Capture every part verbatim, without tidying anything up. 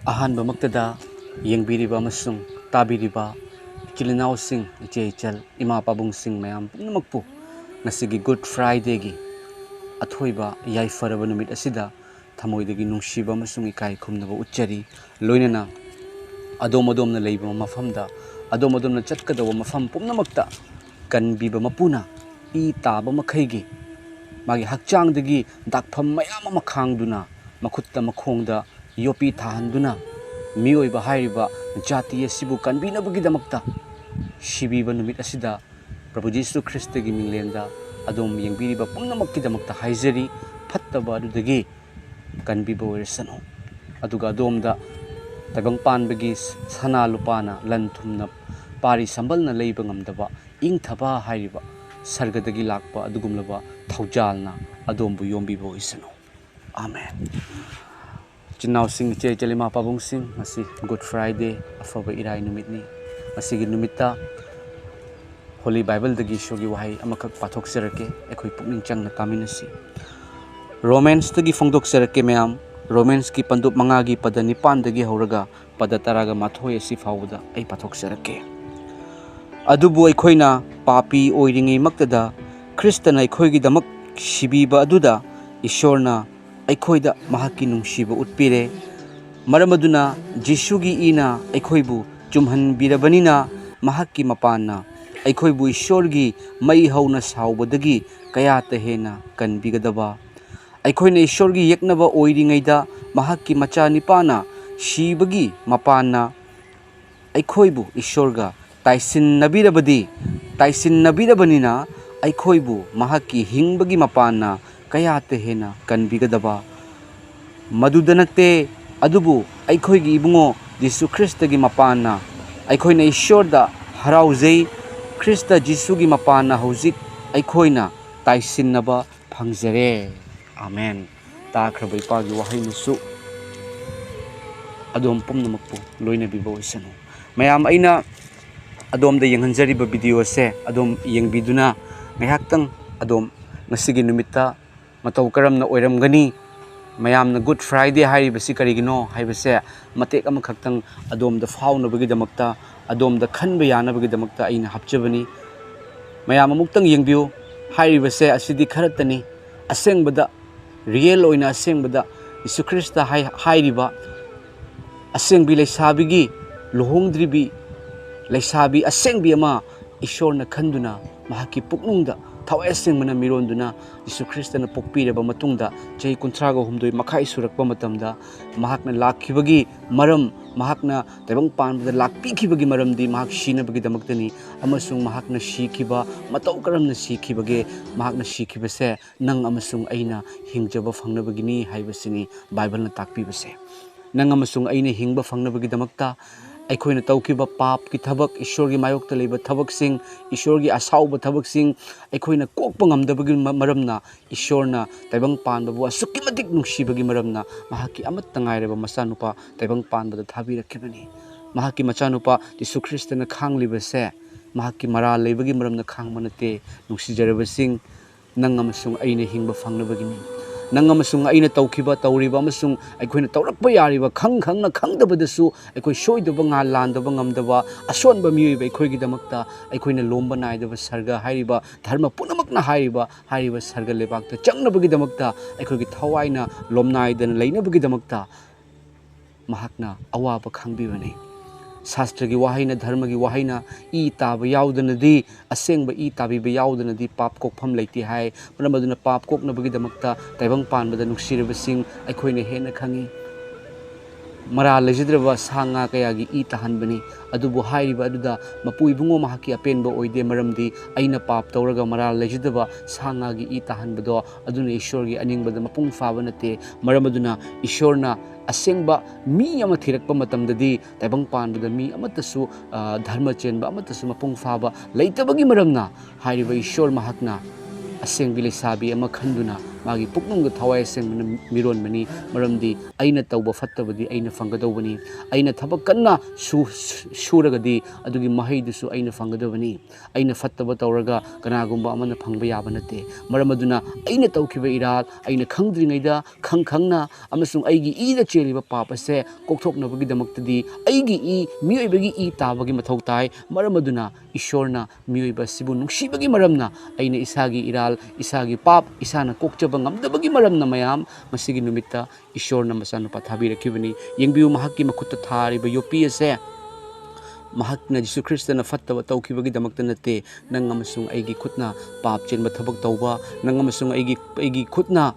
ꯑꯍꯥꯟꯕꯃꯛꯇꯗ ꯌꯦꯡꯕꯤꯔꯤꯕ ꯑꯃꯁꯨꯡ ꯇꯥꯕꯤꯔꯤꯕ ꯏꯆꯤꯜ ꯏꯅꯥꯎꯁꯤꯡ, ꯏꯆꯦ ꯏꯆꯜ, ꯏꯃꯥ ꯄꯥꯕꯨꯡꯁꯤꯡ ꯃꯌꯥꯝ ꯄꯨꯝꯅꯃꯛꯄꯨ ꯉꯁꯤꯒꯤ Good Fridayꯒꯤ ꯑꯊꯣꯏꯕ ꯌꯥꯏꯐꯔꯕ ꯅꯨꯃꯤꯠ ꯑꯁꯤꯗ ꯊꯃꯣꯏꯗꯒꯤ ꯅꯨꯡꯁꯤꯕ ꯑꯃꯁꯨꯡ ꯏꯀꯥꯏ ꯈꯨꯝꯅꯕ ꯎꯠꯆꯔꯤ꯫ ꯂꯣꯏꯅꯅ ꯑꯗꯣꯝ ꯑꯗꯣꯝꯅ ꯂꯩꯕ ꯃꯐꯝꯗ, ꯑꯗꯣꯝ ꯑꯗꯣꯝꯅ ꯆꯠꯀꯗꯧꯕ ꯃꯐꯝ ꯄꯨꯝꯅꯃꯛꯇ ꯀꯟꯕꯤꯕ ꯃꯄꯨꯅ ꯏ ꯇꯥꯕ ꯃꯈꯩꯒꯤ ꯃꯥꯒꯤ ꯍꯛꯆꯥꯡꯗꯒꯤ ꯗꯥꯛꯐꯝ ꯃꯌꯥꯝ ꯑꯃ ꯈꯥꯡꯗꯨꯅ, ꯃꯈꯨꯠꯇ ꯃꯈꯣꯡꯗ ꯌꯣꯠꯄꯤ ꯊꯥꯍꯟꯗꯨꯅ, ꯃꯤꯑꯣꯏꯕ ꯍꯥꯏꯔꯤꯕ ꯖꯥꯇꯤ ꯑꯁꯤꯕꯨ ꯀꯟꯕꯤꯅꯕꯒꯤꯗꯃꯛꯇ ꯁꯤꯕꯤꯕ ꯅꯨꯃꯤꯠ ꯑꯁꯤꯗ ꯄ꯭ꯔꯚꯨ ꯖꯤꯁꯨ ꯈ꯭ꯔꯤꯁꯇꯒꯤ ꯃꯤꯡꯂꯦꯟꯗ ꯑꯗꯣꯝ ꯌꯦꯡꯕꯤꯔꯤꯕ ꯄꯨꯝꯅꯃꯛꯀꯤꯗꯃꯛꯇ ꯍꯥꯏꯖꯔꯤ, ꯐꯠꯇꯕ ꯑꯗꯨꯗꯒꯤ ꯀꯟꯕꯤꯕ ꯑꯣꯏꯔꯁꯅꯨ꯫ ꯑꯗꯨꯒ ꯑꯗꯣꯝꯗ ꯇꯥꯏꯕꯪ ꯄꯥꯟꯕꯒꯤ ꯁꯅꯥ ꯂꯨꯄꯥꯅ, ꯂꯟ ꯊꯨꯝꯅ, ꯄꯥꯔꯤ ꯁꯝꯕꯜꯅ ꯂꯩꯕ ꯉꯝꯗꯕ ꯏꯪꯊꯕ ꯍꯥꯏꯔꯤꯕ ꯁꯔꯒꯗꯒꯤ ꯂꯥꯛꯄ ꯑꯗꯨꯒꯨꯝꯂꯕ ꯊꯧꯖꯥꯜꯅ ꯑꯗꯣꯝꯕꯨ ꯌꯣꯝꯕꯤꯕ ꯑꯣꯏꯁꯅꯨ꯫ ꯑꯥꯃꯦꯟ꯫ ꯏꯆꯤꯟ ꯏꯅꯥꯎꯁꯤꯡ, ꯏꯆꯦ ꯏꯆꯜ, ꯏꯃꯥ ꯄꯥꯕꯨꯡꯁꯤꯡ, ꯉꯁꯤ Good Friday, ꯑꯐꯕ ꯏꯔꯥꯏ ꯅꯨꯃꯤꯠꯅꯤ꯫ ꯉꯁꯤꯒꯤ ꯅꯨꯃꯤꯠꯇ Holy Bibleꯗꯒꯤ ꯏꯁꯣꯔꯒꯤ ꯋꯥꯍꯩ ꯑꯃꯈꯛ ꯄꯥꯊꯣꯛꯆꯔꯛꯀꯦ꯫ ꯑꯩꯈꯣꯏ ꯄꯨꯛꯅꯤꯡ ꯆꯪꯅ ꯇꯥꯃꯤꯟꯅꯁꯤ꯫ Romansꯇꯒꯤ ꯐꯣꯡꯗꯣꯛꯆꯔꯛꯀꯦ ꯃꯌꯥꯝ꯫ Romansꯀꯤ ꯄꯟꯗꯨꯞ ꯃꯉꯥꯒꯤ ꯄꯗ ꯅꯤꯄꯥꯟꯗꯒꯤ ꯍꯧꯔꯒ ꯄꯗ ꯇꯔꯥꯒ ꯃꯥꯊꯣꯏ ꯑꯁꯤ ꯐꯥꯎꯕꯗ ꯑꯩ ꯄꯥꯊꯣꯛꯆꯔꯛꯀꯦ꯫ ꯑꯗꯨꯕꯨ ꯑꯩꯈꯣꯏꯅ ꯄꯥꯄꯤ ꯑꯣꯏꯔꯤꯉꯩꯃꯛꯇꯗ ꯈ꯭ꯔꯤꯁꯇꯅ ꯑꯩꯈꯣꯏꯒꯤꯗꯃꯛ ꯁꯤꯕꯤꯕ ꯑꯗꯨꯗ ꯏꯁꯣꯔꯅ ꯑꯩꯈꯣꯏꯗ ꯃꯍꯥꯛꯀꯤ ꯅꯨꯡꯁꯤꯕ ꯎꯠꯄꯤꯔꯦ꯫ ꯃꯔꯝ ꯑꯗꯨꯅ ꯖꯤꯁꯨꯒꯤ ꯏꯅ ꯑꯩꯈꯣꯏꯕꯨ ꯆꯨꯝꯍꯟꯕꯤꯔꯕꯅꯤꯅ, ꯃꯍꯥꯛꯀꯤ ꯃꯄꯥꯟꯅ ꯑꯩꯈꯣꯏꯕꯨ ꯏꯁꯣꯔꯒꯤ ꯃꯩ ꯍꯧꯅ ꯁꯥꯎꯕꯗꯒꯤ ꯀꯌꯥꯇ ꯍꯦꯟꯅ ꯀꯟꯕꯤꯒꯗꯕ꯫ ꯑꯩꯈꯣꯏꯅ ꯏꯁꯣꯔꯒꯤ ꯌꯦꯛꯅꯕ ꯑꯣꯏꯔꯤꯉꯩꯗ ꯃꯍꯥꯛꯀꯤ ꯃꯆꯥꯅꯤꯄꯥꯅ ꯁꯤꯕꯒꯤ ꯃꯄꯥꯟꯅ ꯑꯩꯈꯣꯏꯕꯨ ꯏꯁꯣꯔꯒ ꯇꯥꯏꯁꯤꯟꯅꯕꯤꯔꯕꯗꯤ, ꯇꯥꯏꯁꯤꯟꯅꯕꯤꯔꯕꯅꯤꯅ ꯑꯩꯈꯣꯏꯕꯨ ꯃꯍꯥꯛꯀꯤ ꯍꯤꯡꯕꯒꯤ ꯃꯄꯥꯟꯅ ꯀꯌꯥꯇ ꯍꯦꯟꯅ ꯀꯟꯕꯤꯒꯗꯕ꯫ ꯃꯗꯨꯗ ꯅꯠꯇꯦ, ꯑꯗꯨꯕꯨ ꯑꯩꯈꯣꯏꯒꯤ ꯏꯕꯨꯡꯉꯣ ꯖꯤꯁꯨ ꯈ꯭ꯔꯤꯁꯇꯒꯤ ꯃꯄꯥꯟꯅ ꯑꯩꯈꯣꯏꯅ ꯏꯁꯣꯔꯗ ꯍꯔꯥꯎꯖꯩ꯫ ꯈ꯭ꯔꯤꯁꯇ ꯖꯤꯁꯨꯒꯤ ꯃꯄꯥꯟꯅ ꯍꯧꯖꯤꯛ ꯑꯩꯈꯣꯏꯅ ꯇꯥꯏꯁꯤꯟꯅꯕ ꯐꯪꯖꯔꯦ꯫ ꯑꯥꯃꯦꯟ꯫ ꯇꯥꯈ꯭ꯔꯕ ꯏꯄꯥꯒꯤ ꯋꯥꯍꯩꯅꯁꯨ ꯑꯗꯣꯝ ꯄꯨꯝꯅꯃꯛꯄꯨ ꯂꯣꯏꯅꯕꯤꯕ ꯑꯣꯏꯁꯅꯨ꯫ ꯃꯌꯥꯝ, ꯑꯩꯅ ꯑꯗꯣꯝꯗ ꯌꯦꯡꯍꯟꯖꯔꯤꯕ video ꯑꯁꯦ ꯑꯗꯣꯝ ꯌꯦꯡꯕꯤꯗꯨꯅ ꯉꯥꯏꯍꯥꯛꯇꯪ ꯑꯗꯣꯝ ꯉꯁꯤꯒꯤ ꯅꯨꯃꯤꯠꯇ ꯃꯇꯧ ꯀꯔꯝꯅ ꯑꯣꯏꯔꯝꯒꯅꯤ, ꯃꯌꯥꯝꯅ Good Friday ꯍꯥꯏꯔꯤꯕꯁꯤ ꯀꯔꯤꯒꯤꯅꯣ ꯍꯥꯏꯕꯁꯦ ꯃꯇꯦꯛ ꯑꯃꯈꯛꯇꯪ ꯑꯗꯣꯝꯗ ꯐꯥꯎꯅꯕꯒꯤꯗꯃꯛꯇ, ꯑꯗꯣꯝꯗ ꯈꯟꯕ ꯌꯥꯅꯕꯒꯤꯗꯃꯛꯇ ꯑꯩꯅ ꯍꯥꯞꯆꯕꯅꯤ꯫ ꯃꯌꯥꯝ ꯑꯃꯨꯛꯇꯪ ꯌꯦꯡꯕꯤꯌꯨ꯫ ꯍꯥꯏꯔꯤꯕꯁꯦ ꯑꯁꯤꯗꯤ ꯈꯔꯇꯅꯤ꯫ ꯑꯁꯦꯡꯕꯗ, ꯔꯤꯌꯦꯜ ꯑꯣꯏꯅ ꯑꯁꯦꯡꯕꯗ ꯌꯤꯁꯨ ꯈ꯭ꯔꯤꯁꯇ ꯍꯥꯏ-, ꯍꯥꯏꯔꯤꯕ ꯑꯁꯦꯡꯕꯤ ꯂꯩꯁꯥꯕꯤꯒꯤ ꯂꯨꯍꯣꯡꯗ꯭ꯔꯤꯕꯤ ꯂꯩꯁꯥꯕꯤ ꯑꯁꯦꯡꯕꯤ ꯑꯃ ꯏꯁꯣꯔꯅ ꯈꯟꯗꯨꯅ ꯃꯍꯥꯛꯀꯤ ꯄꯨꯛꯅꯨꯡꯗ ꯊꯋꯥꯏ ꯑꯁꯦꯡꯕꯅ ꯃꯤꯔꯣꯟꯗꯨꯅ ꯌꯤꯁꯨ ꯈ꯭ꯔꯤꯁꯇꯅ ꯄꯣꯛꯄꯤꯔꯕ ꯃꯇꯨꯡꯗ ꯆꯍꯤ ꯀꯨꯟꯊ꯭ꯔꯥꯒ ꯍꯨꯝꯗꯣꯏ ꯃꯈꯥꯏ ꯁꯨꯔꯛꯄ ꯃꯇꯝꯗ ꯃꯍꯥꯛꯅ ꯂꯥꯛꯈꯤꯕꯒꯤ ꯃꯔꯝ, ꯃꯍꯥꯛꯅ ꯇꯥꯏꯕꯪ ꯄꯥꯟꯕꯗ ꯂꯥꯛꯄꯤꯈꯤꯕꯒꯤ ꯃꯔꯝꯗꯤ ꯃꯍꯥꯛ ꯁꯤꯅꯕꯒꯤꯗꯃꯛꯇꯅꯤ꯫ ꯑꯃꯁꯨꯡ ꯃꯍꯥꯛꯅ ꯁꯤꯈꯤꯕ, ꯃꯇꯧ ꯀꯔꯝꯅ ꯁꯤꯈꯤꯕꯒꯦ? ꯃꯍꯥꯛꯅ ꯁꯤꯈꯤꯕꯁꯦ ꯅꯪ ꯑꯃꯁꯨꯡ ꯑꯩꯅ ꯍꯤꯡꯖꯕ ꯐꯪꯅꯕꯒꯤꯅꯤ ꯍꯥꯏꯕꯁꯤꯅꯤ ꯕꯥꯏꯕꯜꯅ ꯇꯥꯛꯄꯤꯕꯁꯦ꯫ ꯅꯪ ꯑꯃꯁꯨꯡ ꯑꯩꯅ ꯍꯤꯡꯕ ꯐꯪꯅꯕꯒꯤꯗꯃꯛꯇ ꯑꯩꯈꯣꯏꯅ ꯇꯧꯈꯤꯕ ꯄꯥꯞꯀꯤ ꯊꯕꯛ, ꯏꯁꯣꯔꯒꯤ ꯃꯥꯌꯣꯛꯇ ꯂꯩꯕ ꯊꯕꯛꯁꯤꯡ, ꯏꯁꯣꯔꯒꯤ ꯑꯁꯥꯎꯕ ꯊꯕꯛꯁꯤꯡ ꯑꯩꯈꯣꯏꯅ ꯀꯣꯛꯄ ꯉꯝꯗꯕꯒꯤ ꯃ-, ꯃꯔꯝꯅ ꯏꯁꯣꯔꯅ ꯇꯥꯏꯕꯪ ꯄꯥꯟꯕꯕꯨ ꯑꯁꯨꯛꯀꯤ ꯃꯇꯤꯛ ꯅꯨꯡꯁꯤꯕꯒꯤ ꯃꯔꯝꯅ ꯃꯍꯥꯛꯀꯤ ꯑꯃꯠꯇ ꯉꯥꯏꯔꯕ ꯃꯆꯥꯅꯨꯄꯥ ꯇꯥꯏꯕꯪ ꯄꯥꯟꯕꯗ ꯊꯥꯕꯤꯔꯛꯈꯤꯕꯅꯤ꯫ ꯃꯍꯥꯛꯀꯤ ꯃꯆꯥꯅꯨꯄꯥ ꯌꯤꯁꯨ ꯈ꯭ꯔꯤꯁꯇꯅ ꯈꯥꯡꯂꯤꯕꯁꯦ ꯃꯍꯥꯛꯀꯤ ꯃꯔꯥꯜ ꯂꯩꯕꯒꯤ ꯃꯔꯝꯅ ꯈꯥꯡꯕ ꯅꯠꯇꯦ꯫ ꯅꯨꯡꯁꯤꯖꯔꯕꯁꯤꯡ, ꯅꯪ ꯑꯃꯁꯨꯡ ꯑꯩꯅ ꯍꯤꯡꯕ ꯐꯪꯅꯕꯒꯤꯅꯤ꯫ ꯅꯪ ꯑꯃꯁꯨꯡ ꯑꯩꯅ ꯇꯧꯈꯤꯕ, ꯇꯧꯔꯤꯕ ꯑꯃꯁꯨꯡ ꯑꯩꯈꯣꯏꯅ ꯇꯧꯔꯛꯄ ꯌꯥꯔꯤꯕ, ꯈꯪ ꯈꯪꯅ ꯈꯪꯗꯕꯗꯁꯨ ꯑꯩꯈꯣꯏ ꯁꯣꯏꯗꯕ, ꯉꯥ-, ꯂꯥꯟꯗꯕ ꯉꯝꯗꯕ, ꯑꯁꯣꯟꯕ ꯃꯤꯑꯣꯏꯕ ꯑꯩꯈꯣꯏꯒꯤꯗꯃꯛꯇ ꯑꯩꯈꯣꯏꯅ ꯂꯣꯝꯕ ꯅꯥꯏꯗꯕ ꯁꯔꯒ ꯍꯥꯏꯔꯤꯕ, ꯙꯔꯃ ꯄꯨꯝꯅꯃꯛꯅ ꯍꯥꯏꯔꯤꯕ, ꯍꯥꯏꯔꯤꯕ ꯁꯔꯒ ꯂꯩꯕꯥꯛꯇ ꯆꯪꯅꯕꯒꯤꯗꯃꯛꯇ ꯑꯩꯈꯣꯏꯒꯤ ꯊꯋꯥꯏꯅ ꯂꯣꯝꯅꯥꯏꯗꯅ ꯂꯩꯅꯕꯒꯤꯗꯃꯛꯇ ꯃꯍꯥꯛꯅ ꯑꯋꯥꯕ ꯈꯥꯡꯕꯤꯕꯅꯤ꯫ ꯁꯥꯁꯇ꯭ꯔꯒꯤ ꯋꯥꯍꯩꯅ, ꯙꯔꯃꯒꯤ ꯋꯥꯍꯩꯅ ꯏ ꯇꯥꯕ ꯌꯥꯎꯗꯅꯗꯤ, ꯑꯁꯦꯡꯕ ꯏ ꯇꯥꯕꯤꯕ ꯌꯥꯎꯗꯅꯗꯤ ꯄꯥꯞ ꯀꯣꯛꯐꯝ ꯂꯩꯇꯦ ꯍꯥꯏ꯫ ꯃꯔꯝ ꯑꯗꯨꯅ ꯄꯥꯞ ꯀꯣꯛꯅꯕꯒꯤꯗꯃꯛꯇ ꯇꯥꯏꯕꯪ ꯄꯥꯟꯕꯗ ꯅꯨꯡꯁꯤꯔꯕꯁꯤꯡ ꯑꯩꯈꯣꯏꯅ ꯍꯦꯟꯅ ꯈꯪꯏ꯫ ꯃꯔꯥꯜ ꯂꯩꯖꯗ꯭ꯔꯕ ꯁꯥ ꯉꯥ ꯀꯌꯥꯒꯤ ꯏ ꯇꯥꯍꯟꯕꯅꯤ꯫ ꯑꯗꯨꯕꯨ ꯍꯥꯏꯔꯤꯕ ꯑꯗꯨꯗ ꯃꯄꯨ ꯏꯕꯨꯡꯉꯣ ꯃꯍꯥꯛꯀꯤ ꯑꯄꯦꯟꯕ ꯑꯣꯏꯗꯦ, ꯃꯔꯝꯗꯤ ꯑꯩꯅ ꯄꯥꯞ ꯇꯧꯔꯒ ꯃꯔꯥꯜ ꯂꯩꯖꯗꯕ ꯁꯥ ꯉꯥꯒꯤ ꯏ ꯇꯥꯍꯟꯕꯗꯣ ꯑꯗꯨꯅ ꯏꯁꯣꯔꯒꯤ ꯑꯅꯤꯡꯕꯗ ꯃꯄꯨꯡ ꯐꯥꯕ ꯅꯠꯇꯦ꯫ ꯃꯔꯝ ꯑꯗꯨꯅ ꯏꯁꯣꯔꯅ ꯑꯁꯦꯡꯕ ꯃꯤ ꯑꯃ ꯊꯤꯔꯛꯄ ꯃꯇꯝꯗꯗꯤ ꯇꯥꯏꯕꯪ ꯄꯥꯟꯕꯗ ꯃꯤ ꯑꯃꯠꯇꯁꯨ, ꯑ, ꯙꯔꯃ ꯆꯦꯟꯕ ꯑꯃꯠꯇꯁꯨ ꯃꯄꯨꯡ ꯐꯥꯕ ꯂꯩꯇꯕꯒꯤ ꯃꯔꯝꯅ ꯍꯥꯏꯔꯤꯕ ꯏꯁꯣꯔ ꯃꯍꯥꯛꯅ ꯑꯁꯦꯡꯕꯤ ꯂꯩꯁꯥꯕꯤ ꯑꯃ ꯈꯟꯗꯨꯅ ꯃꯥꯒꯤ ꯄꯨꯛꯅꯤꯡꯗ ꯊꯋꯥꯏ ꯑꯁꯦꯡꯕꯅ ꯃꯤꯔꯣꯟꯕꯅꯤ꯫ ꯃꯔꯝꯗꯤ ꯑꯩꯅ ꯇꯧꯕ ꯐꯠꯇꯕꯗꯤ ꯑꯩꯅ ꯐꯪꯒꯗꯧꯕꯅꯤ, ꯑꯩꯅ ꯊꯕꯛ ꯀꯟꯅ ꯁꯨ-, ꯁꯨꯔꯒꯗꯤ ꯑꯗꯨꯒꯤ ꯃꯍꯩꯗꯨꯁꯨ ꯑꯩꯅ ꯐꯪꯒꯗꯕꯅꯤ꯫ ꯑꯩꯅ ꯐꯠꯇꯕ ꯇꯧꯔꯒ ꯀꯅꯥꯒꯨꯝꯕ ꯑꯃꯅ ꯐꯪꯕ ꯌꯥꯕ ꯅꯠꯇꯦ꯫ ꯃꯔꯝ ꯑꯗꯨꯅ ꯑꯩꯅ ꯇꯧꯈꯤꯕ ꯏꯔꯥꯜ, ꯑꯩꯅ ꯈꯪꯗ꯭ꯔꯤꯉꯩꯗ ꯈꯪ ꯈꯪꯅ ꯑꯃꯁꯨꯡ ꯑꯩꯒꯤ ꯏꯗ ꯆꯦꯜꯂꯤꯕ ꯄꯥꯞ ꯑꯁꯦ ꯀꯣꯛꯊꯣꯛꯅꯕꯒꯤꯗꯃꯛꯇꯗꯤ ꯑꯩꯒꯤ ꯏ, ꯃꯤꯑꯣꯏꯕꯒꯤ ꯏ ꯇꯥꯕꯒꯤ ꯃꯊꯧ ꯇꯥꯏ꯫ ꯃꯔꯝ ꯑꯗꯨꯅ ꯏꯁꯣꯔꯅ ꯃꯤꯑꯣꯏꯕ ꯑꯁꯤꯕꯨ ꯅꯨꯡꯁꯤꯕꯒꯤ ꯃꯔꯝꯅ ꯑꯩꯅ ꯏꯁꯥꯒꯤ ꯏꯔꯥꯜ, ꯏꯁꯥꯒꯤ ꯄꯥꯞ, ꯏꯁꯥꯅ ꯀꯣꯛꯆꯕ ꯉꯝꯗꯕꯒꯤ ꯃꯔꯝꯅ ꯃꯌꯥꯝ ꯉꯁꯤꯒꯤ ꯅꯨꯃꯤꯠꯇ ꯏꯁꯣꯔꯅ ꯃꯆꯥꯅꯨꯄꯥ ꯊꯥꯕꯤꯔꯛꯈꯤꯕꯅꯤ꯫ ꯌꯦꯡꯕꯤꯌꯨ, ꯃꯍꯥꯛꯀꯤ ꯃꯈꯨꯠꯇ ꯊꯥꯔꯤꯕ ꯌꯣꯠꯄꯤ ꯑꯁꯦ ꯃꯍꯥꯛꯅ, ꯖꯤꯁꯨ ꯈ꯭ꯔꯤꯁꯇꯅ ꯐꯠꯇꯕ ꯇꯧꯈꯤꯕꯒꯤꯗꯃꯛꯇ ꯅꯠꯇꯦ꯫ ꯅꯪ ꯑꯃꯁꯨꯡ ꯑꯩꯒꯤ ꯈꯨꯠꯅ ꯄꯥꯞ ꯆꯦꯟꯕ ꯊꯕꯛ ꯇꯧꯕ, ꯅꯪ ꯑꯃꯁꯨꯡ ꯑꯩꯒꯤ, ꯑꯩꯒꯤ ꯈꯨꯠꯅ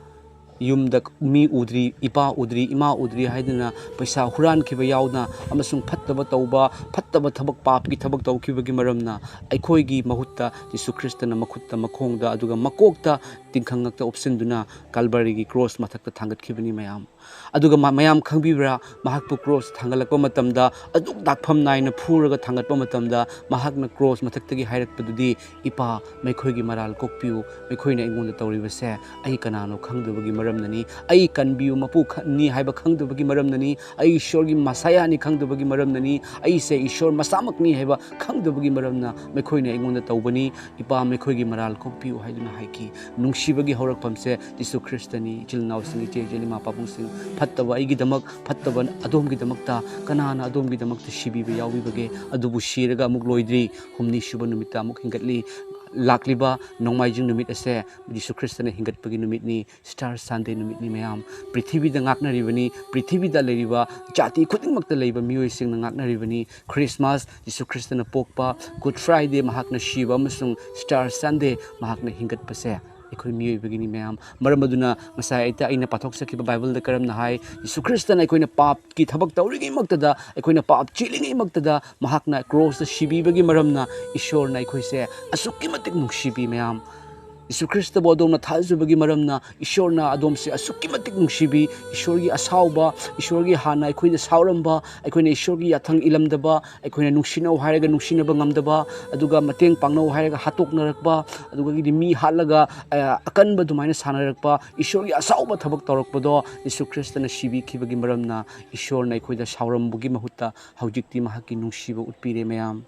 ꯌꯨꯝꯗ ꯃꯤ ꯎꯗ꯭ꯔꯤ, ꯏꯄꯥ ꯎꯗ꯭ꯔꯤ, ꯏꯃꯥ ꯎꯗ꯭ꯔꯤ ꯍꯥꯏꯗꯨꯅ ꯄꯩꯁꯥ ꯍꯨꯔꯥꯟꯈꯤꯕ ꯌꯥꯎꯅ ꯑꯃꯁꯨꯡ ꯐꯠꯇꯕ ꯇꯧꯕ, ꯐꯠꯇꯕ ꯊꯕꯛ, ꯄꯥꯞꯀꯤ ꯊꯕꯛ ꯇꯧꯈꯤꯕꯒꯤ ꯃꯔꯝꯅ ꯑꯩꯈꯣꯏꯒꯤ ꯃꯍꯨꯠꯇ ꯖꯤꯁꯨ ꯈ꯭ꯔꯤꯁꯇꯅ ꯃꯈꯨꯠꯇ, ꯃꯈꯣꯡꯗ, ꯑꯗꯨꯒ ꯃꯀꯣꯛꯇ ꯇꯤꯡꯈꯪ ꯉꯛꯇ ꯎꯞꯁꯤꯟꯗꯨꯅ ꯀꯜꯕꯔꯤꯒꯤ ꯀ꯭ꯔꯣꯁ ꯃꯊꯛꯇ ꯊꯥꯡꯒꯠꯈꯤꯕꯅꯤ ꯃꯌꯥꯝ꯫ ꯑꯗꯨꯒ ꯃ-, ꯃꯌꯥꯝ ꯈꯪꯕꯤꯕ꯭ꯔꯥ? ꯃꯍꯥꯛꯄꯨ ꯀ꯭ꯔꯣꯁ ꯊꯥꯡꯒꯠꯂꯛꯄ ꯃꯇꯝꯗ, ꯑꯗꯨꯛ ꯗꯥꯛꯐꯝ ꯅꯥꯏꯅ ꯐꯨꯔꯒ ꯊꯥꯡꯒꯠꯄ ꯃꯇꯝꯗ, ꯃꯍꯥꯛꯅ ꯀ꯭ꯔꯣꯁ ꯃꯊꯛꯇꯒꯤ ꯍꯥꯏꯔꯛꯄꯗꯨꯗꯤ, "ꯏꯄꯥ, ꯃꯈꯣꯏꯒꯤ ꯃꯔꯥꯜ ꯀꯣꯛꯄꯤꯌꯨ, ꯃꯈꯣꯏꯅ ꯑꯩꯉꯣꯟꯗ ꯇꯧꯔꯤꯕꯁꯦ ꯑꯩ ꯀꯅꯥꯅꯣ ꯈꯪꯗꯕꯒꯤ ꯃꯔꯝꯅꯅꯤ, ꯑꯩ ꯀꯟꯕꯤꯌꯨ ꯃꯄꯨ ꯈꯛꯅꯤ ꯍꯥꯏꯕ ꯈꯪꯗꯕꯒꯤ ꯃꯔꯝꯅꯅꯤ, ꯑꯩ ꯏꯁꯣꯔꯒꯤ ꯃꯁꯥꯌꯥꯅꯤ ꯈꯪꯗꯕꯒꯤ ꯃꯔꯝꯅꯅꯤ, ꯑꯩꯁꯦ ꯏꯁꯣꯔ ꯃꯁꯥꯃꯛꯅꯤ ꯍꯥꯏꯕ ꯈꯪꯗꯕꯒꯤ ꯃꯔꯝꯅ ꯃꯈꯣꯏꯅ ꯑꯩꯉꯣꯟꯗ ꯇꯧꯕꯅꯤ꯫ ꯏꯄꯥ, ꯃꯈꯣꯏꯒꯤ ꯃꯔꯥꯜ ꯀꯣꯛꯄꯤꯌꯨ" ꯍꯥꯏꯗꯨꯅ ꯍꯥꯏꯈꯤ꯫ ꯅꯨꯡꯁꯤꯕꯒꯤ ꯍꯧꯔꯛꯐꯝꯁꯦ ꯖꯤꯁꯨ ꯈ꯭ꯔꯤꯁꯇꯅꯤ꯫ ꯏꯆꯤꯜ ꯏꯅꯥꯎꯁꯤꯡ, ꯏꯆꯦ ꯏꯆꯤꯜ, ꯏꯃꯥ ꯄꯥꯕꯨꯡꯁꯤꯡ, ꯐꯠꯇꯕ ꯑꯩꯒꯤꯗꯃꯛ, ꯐꯠꯇꯕ ꯑꯗꯣꯝꯒꯤꯗꯃꯛꯇ, ꯀꯅꯥꯅ ꯑꯗꯣꯝꯒꯤꯗꯃꯛꯇ ꯁꯤꯕꯤꯕ ꯌꯥꯎꯕꯤꯕꯒꯦ? ꯑꯗꯨꯕꯨ ꯁꯤꯔꯒ ꯑꯃꯨꯛ ꯂꯣꯏꯗ꯭ꯔꯤ꯫ ꯍꯨꯝꯅꯤ ꯁꯨꯕ ꯅꯨꯃꯤꯠꯇ ꯑꯃꯨꯛ ꯍꯤꯡꯒꯠꯂꯤ꯫ ꯂꯥꯛꯂꯤꯕ ꯅꯣꯡꯃꯥꯏꯖꯤꯡ ꯅꯨꯃꯤꯠ ꯑꯁꯦ ꯖꯤꯁꯨ ꯈ꯭ꯔꯤꯁꯇꯅ ꯍꯤꯡꯒꯠꯄꯒꯤ ꯅꯨꯃꯤꯠꯅꯤ, ꯁ꯭ꯇꯥꯔ ꯁꯟꯗꯦ ꯅꯨꯃꯤꯠꯅꯤ ꯃꯌꯥꯝ꯫ ꯄ꯭ꯔꯤꯊꯤꯕꯤꯗ ꯉꯥꯛꯅꯔꯤꯕꯅꯤ, ꯄ꯭ꯔꯤꯊꯤꯕꯤꯗ ꯂꯩꯔꯤꯕ ꯖꯥꯇꯤ ꯈꯨꯗꯤꯡꯃꯛꯇ ꯂꯩꯕ ꯃꯤꯑꯣꯏꯁꯤꯡꯅ ꯉꯥꯛꯅꯔꯤꯕꯅꯤ꯫ ꯈ꯭ꯔꯤꯁꯃꯥꯁ, ꯖꯤꯁꯨ ꯈ꯭ꯔꯤꯁꯇꯅ ꯄꯣꯛꯄ, ꯒꯨꯗ ꯐ꯭ꯔꯥꯏꯗꯦ, ꯃꯍꯥꯛꯅ ꯁꯤꯕ, ꯑꯃꯁꯨꯡ ꯁ꯭ꯇꯥꯔ ꯁꯟꯗꯦ, ꯃꯍꯥꯛꯅ ꯍꯤꯡꯒꯠꯄꯁꯦ ꯑꯩꯈꯣꯏ ꯃꯤꯑꯣꯏꯕꯒꯤꯅꯤ ꯃꯌꯥꯝ꯫ ꯃꯔꯝ ꯑꯗꯨꯅ ꯉꯁꯥꯏ ꯑꯩꯇ-, ꯑꯩꯅ ꯄꯥꯊꯣꯛꯆꯈꯤꯕ ꯕꯥꯏꯕꯜꯗ ꯀꯔꯝꯅ ꯍꯥꯏ? ꯖꯤꯁꯨ ꯈ꯭ꯔꯤꯁꯇꯅ ꯑꯩꯈꯣꯏꯅ ꯄꯥꯞꯀꯤ ꯊꯕꯛ ꯇꯧꯔꯤꯉꯩꯃꯛꯇꯗ, ꯑꯩꯈꯣꯏꯅ ꯄꯥꯞ ꯆꯦꯜꯂꯤꯉꯩꯃꯛꯇꯗ ꯃꯍꯥꯛꯅ ꯀ꯭ꯔꯣꯁꯇ ꯁꯤꯕꯤꯕꯒꯤ ꯃꯔꯝꯅ ꯏꯁꯣꯔꯅ ꯑꯩꯈꯣꯏꯁꯦ ꯑꯁꯨꯛꯀꯤ ꯃꯇꯤꯛ ꯅꯨꯡꯁꯤꯕꯤ ꯃꯌꯥꯝ꯫ ꯌꯤꯁꯨ ꯈ꯭ꯔꯤꯁꯇꯕꯨ ꯑꯗꯣꯝꯅ ꯊꯥꯖꯕꯒꯤ ꯃꯔꯝꯅ ꯏꯁꯣꯔꯅ ꯑꯗꯣꯝꯁꯦ ꯑꯁꯨꯛꯀꯤ ꯃꯇꯤꯛ ꯅꯨꯡꯁꯤꯕꯤ꯫ ꯏꯁꯣꯔꯒꯤ ꯑꯁꯥꯎꯕ, ꯏꯁꯣꯔꯒꯤ ꯍꯥꯟꯅ ꯑꯩꯈꯣꯏꯗ ꯁꯥꯎꯔꯝꯕ, ꯑꯩꯈꯣꯏꯅ ꯏꯁꯣꯔꯒꯤ ꯌꯥꯊꯪ ꯏꯜꯂꯝꯗꯕ, ꯑꯩꯈꯣꯏꯅ ꯅꯨꯡꯁꯤꯅꯧ ꯍꯥꯏꯔꯒ ꯅꯨꯡꯁꯤꯅꯕ ꯉꯝꯗꯕ, ꯑꯗꯨꯒ ꯃꯇꯦꯡ ꯄꯥꯡꯅꯧ ꯍꯥꯏꯔꯒ ꯍꯥꯠꯇꯣꯛꯅꯔꯛꯄ, ꯑꯗꯨꯒꯗꯤ ꯃꯤ ꯍꯥꯠꯂꯒ, ꯑ, ꯑꯀꯟꯕ ꯑꯗꯨꯃꯥꯏꯅ ꯁꯥꯟꯅꯔꯛꯄ, ꯏꯁꯣꯔꯒꯤ ꯑꯁꯥꯎꯕ ꯊꯕꯛ ꯇꯧꯔꯛꯄꯗꯣ ꯌꯤꯁꯨ ꯈ꯭ꯔꯤꯁꯇꯅ ꯁꯤꯕꯤꯈꯤꯕꯒꯤ ꯃꯔꯝꯅ ꯏꯁꯣꯔꯅ ꯑꯩꯈꯣꯏꯗ ꯁꯥꯎꯔꯝꯕꯒꯤ ꯃꯍꯨꯠꯇ ꯍꯧꯖꯤꯛꯇꯤ ꯃꯍꯥꯛꯀꯤ ꯅꯨꯡꯁꯤꯕ ꯎꯠꯄꯤꯔꯦ ꯃꯌꯥꯝ꯫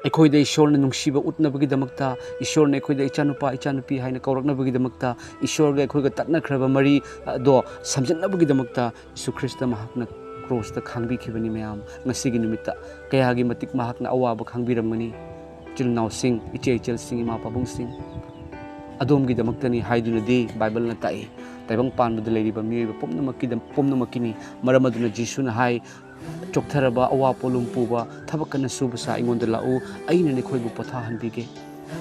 ꯑꯩꯈꯣꯏꯗ ꯏꯁꯣꯔꯅ ꯅꯨꯡꯁꯤꯕ ꯎꯠꯅꯕꯒꯤꯗꯃꯛꯇ, ꯏꯁꯣꯔꯅ ꯑꯩꯈꯣꯏꯗ "ꯏꯆꯥꯅꯨꯄꯥ, ꯏꯆꯥꯅꯨꯄꯤ" ꯍꯥꯏꯅ ꯀꯧꯔꯛꯅꯕꯒꯤꯗꯃꯛꯇ, ꯏꯁꯣꯔꯒ ꯑꯩꯈꯣꯏꯒ ꯇꯠꯅꯈ꯭ꯔꯕ ꯃꯔꯤ ꯑꯗꯣ ꯁꯝꯖꯤꯟꯅꯕꯒꯤꯗꯃꯛꯇ ꯌꯤꯁꯨ ꯈ꯭ꯔꯤꯁꯇ ꯃꯍꯥꯛꯅ ꯀ꯭ꯔꯣꯁꯇ ꯈꯥꯡꯕꯤꯈꯤꯕꯅꯤ ꯃꯌꯥꯝ꯫ ꯉꯁꯤꯒꯤ ꯅꯨꯃꯤꯠꯇ ꯀꯌꯥꯒꯤ ꯃꯇꯤꯛ ꯃꯍꯥꯛꯅ ꯑꯋꯥꯕ ꯈꯥꯡꯕꯤꯔꯝꯒꯅꯤ꯫ ꯏꯆꯤꯜ ꯏꯅꯥꯎꯁꯤꯡ, ꯏꯆꯦ ꯏꯆꯜꯁꯤꯡ, ꯏꯃꯥ ꯄꯥꯕꯨꯡꯁꯤꯡ, ꯑꯗꯣꯝꯒꯤꯗꯃꯛꯇꯅꯤ ꯍꯥꯏꯗꯨꯅꯗꯤ ꯕꯥꯏꯕꯜꯅ ꯇꯥꯛꯏ꯫ ꯇꯥꯏꯕꯪ ꯄꯥꯟꯕꯗ ꯂꯩꯔꯤꯕ ꯃꯤꯑꯣꯏꯕ ꯄꯨꯝꯅꯃꯛꯀꯤꯗ-, ꯄꯨꯝꯅꯃꯛꯀꯤꯅꯤ꯫ ꯃꯔꯝ ꯑꯗꯨꯅ ꯖꯤꯁꯨꯅ ꯍꯥꯏ, "ꯆꯣꯛꯊꯔꯕ, ꯑꯋꯥ ꯄꯣꯠꯂꯨꯝ ꯄꯨꯕ, ꯊꯕꯛ ꯀꯟꯅ ꯁꯨꯕ ꯁꯥ ꯑꯩꯉꯣꯟꯗ ꯂꯥꯛꯎ, ꯑꯩꯅ ꯅꯈꯣꯏꯕꯨ ꯄꯣꯊꯥꯍꯟꯕꯤꯒꯦ꯫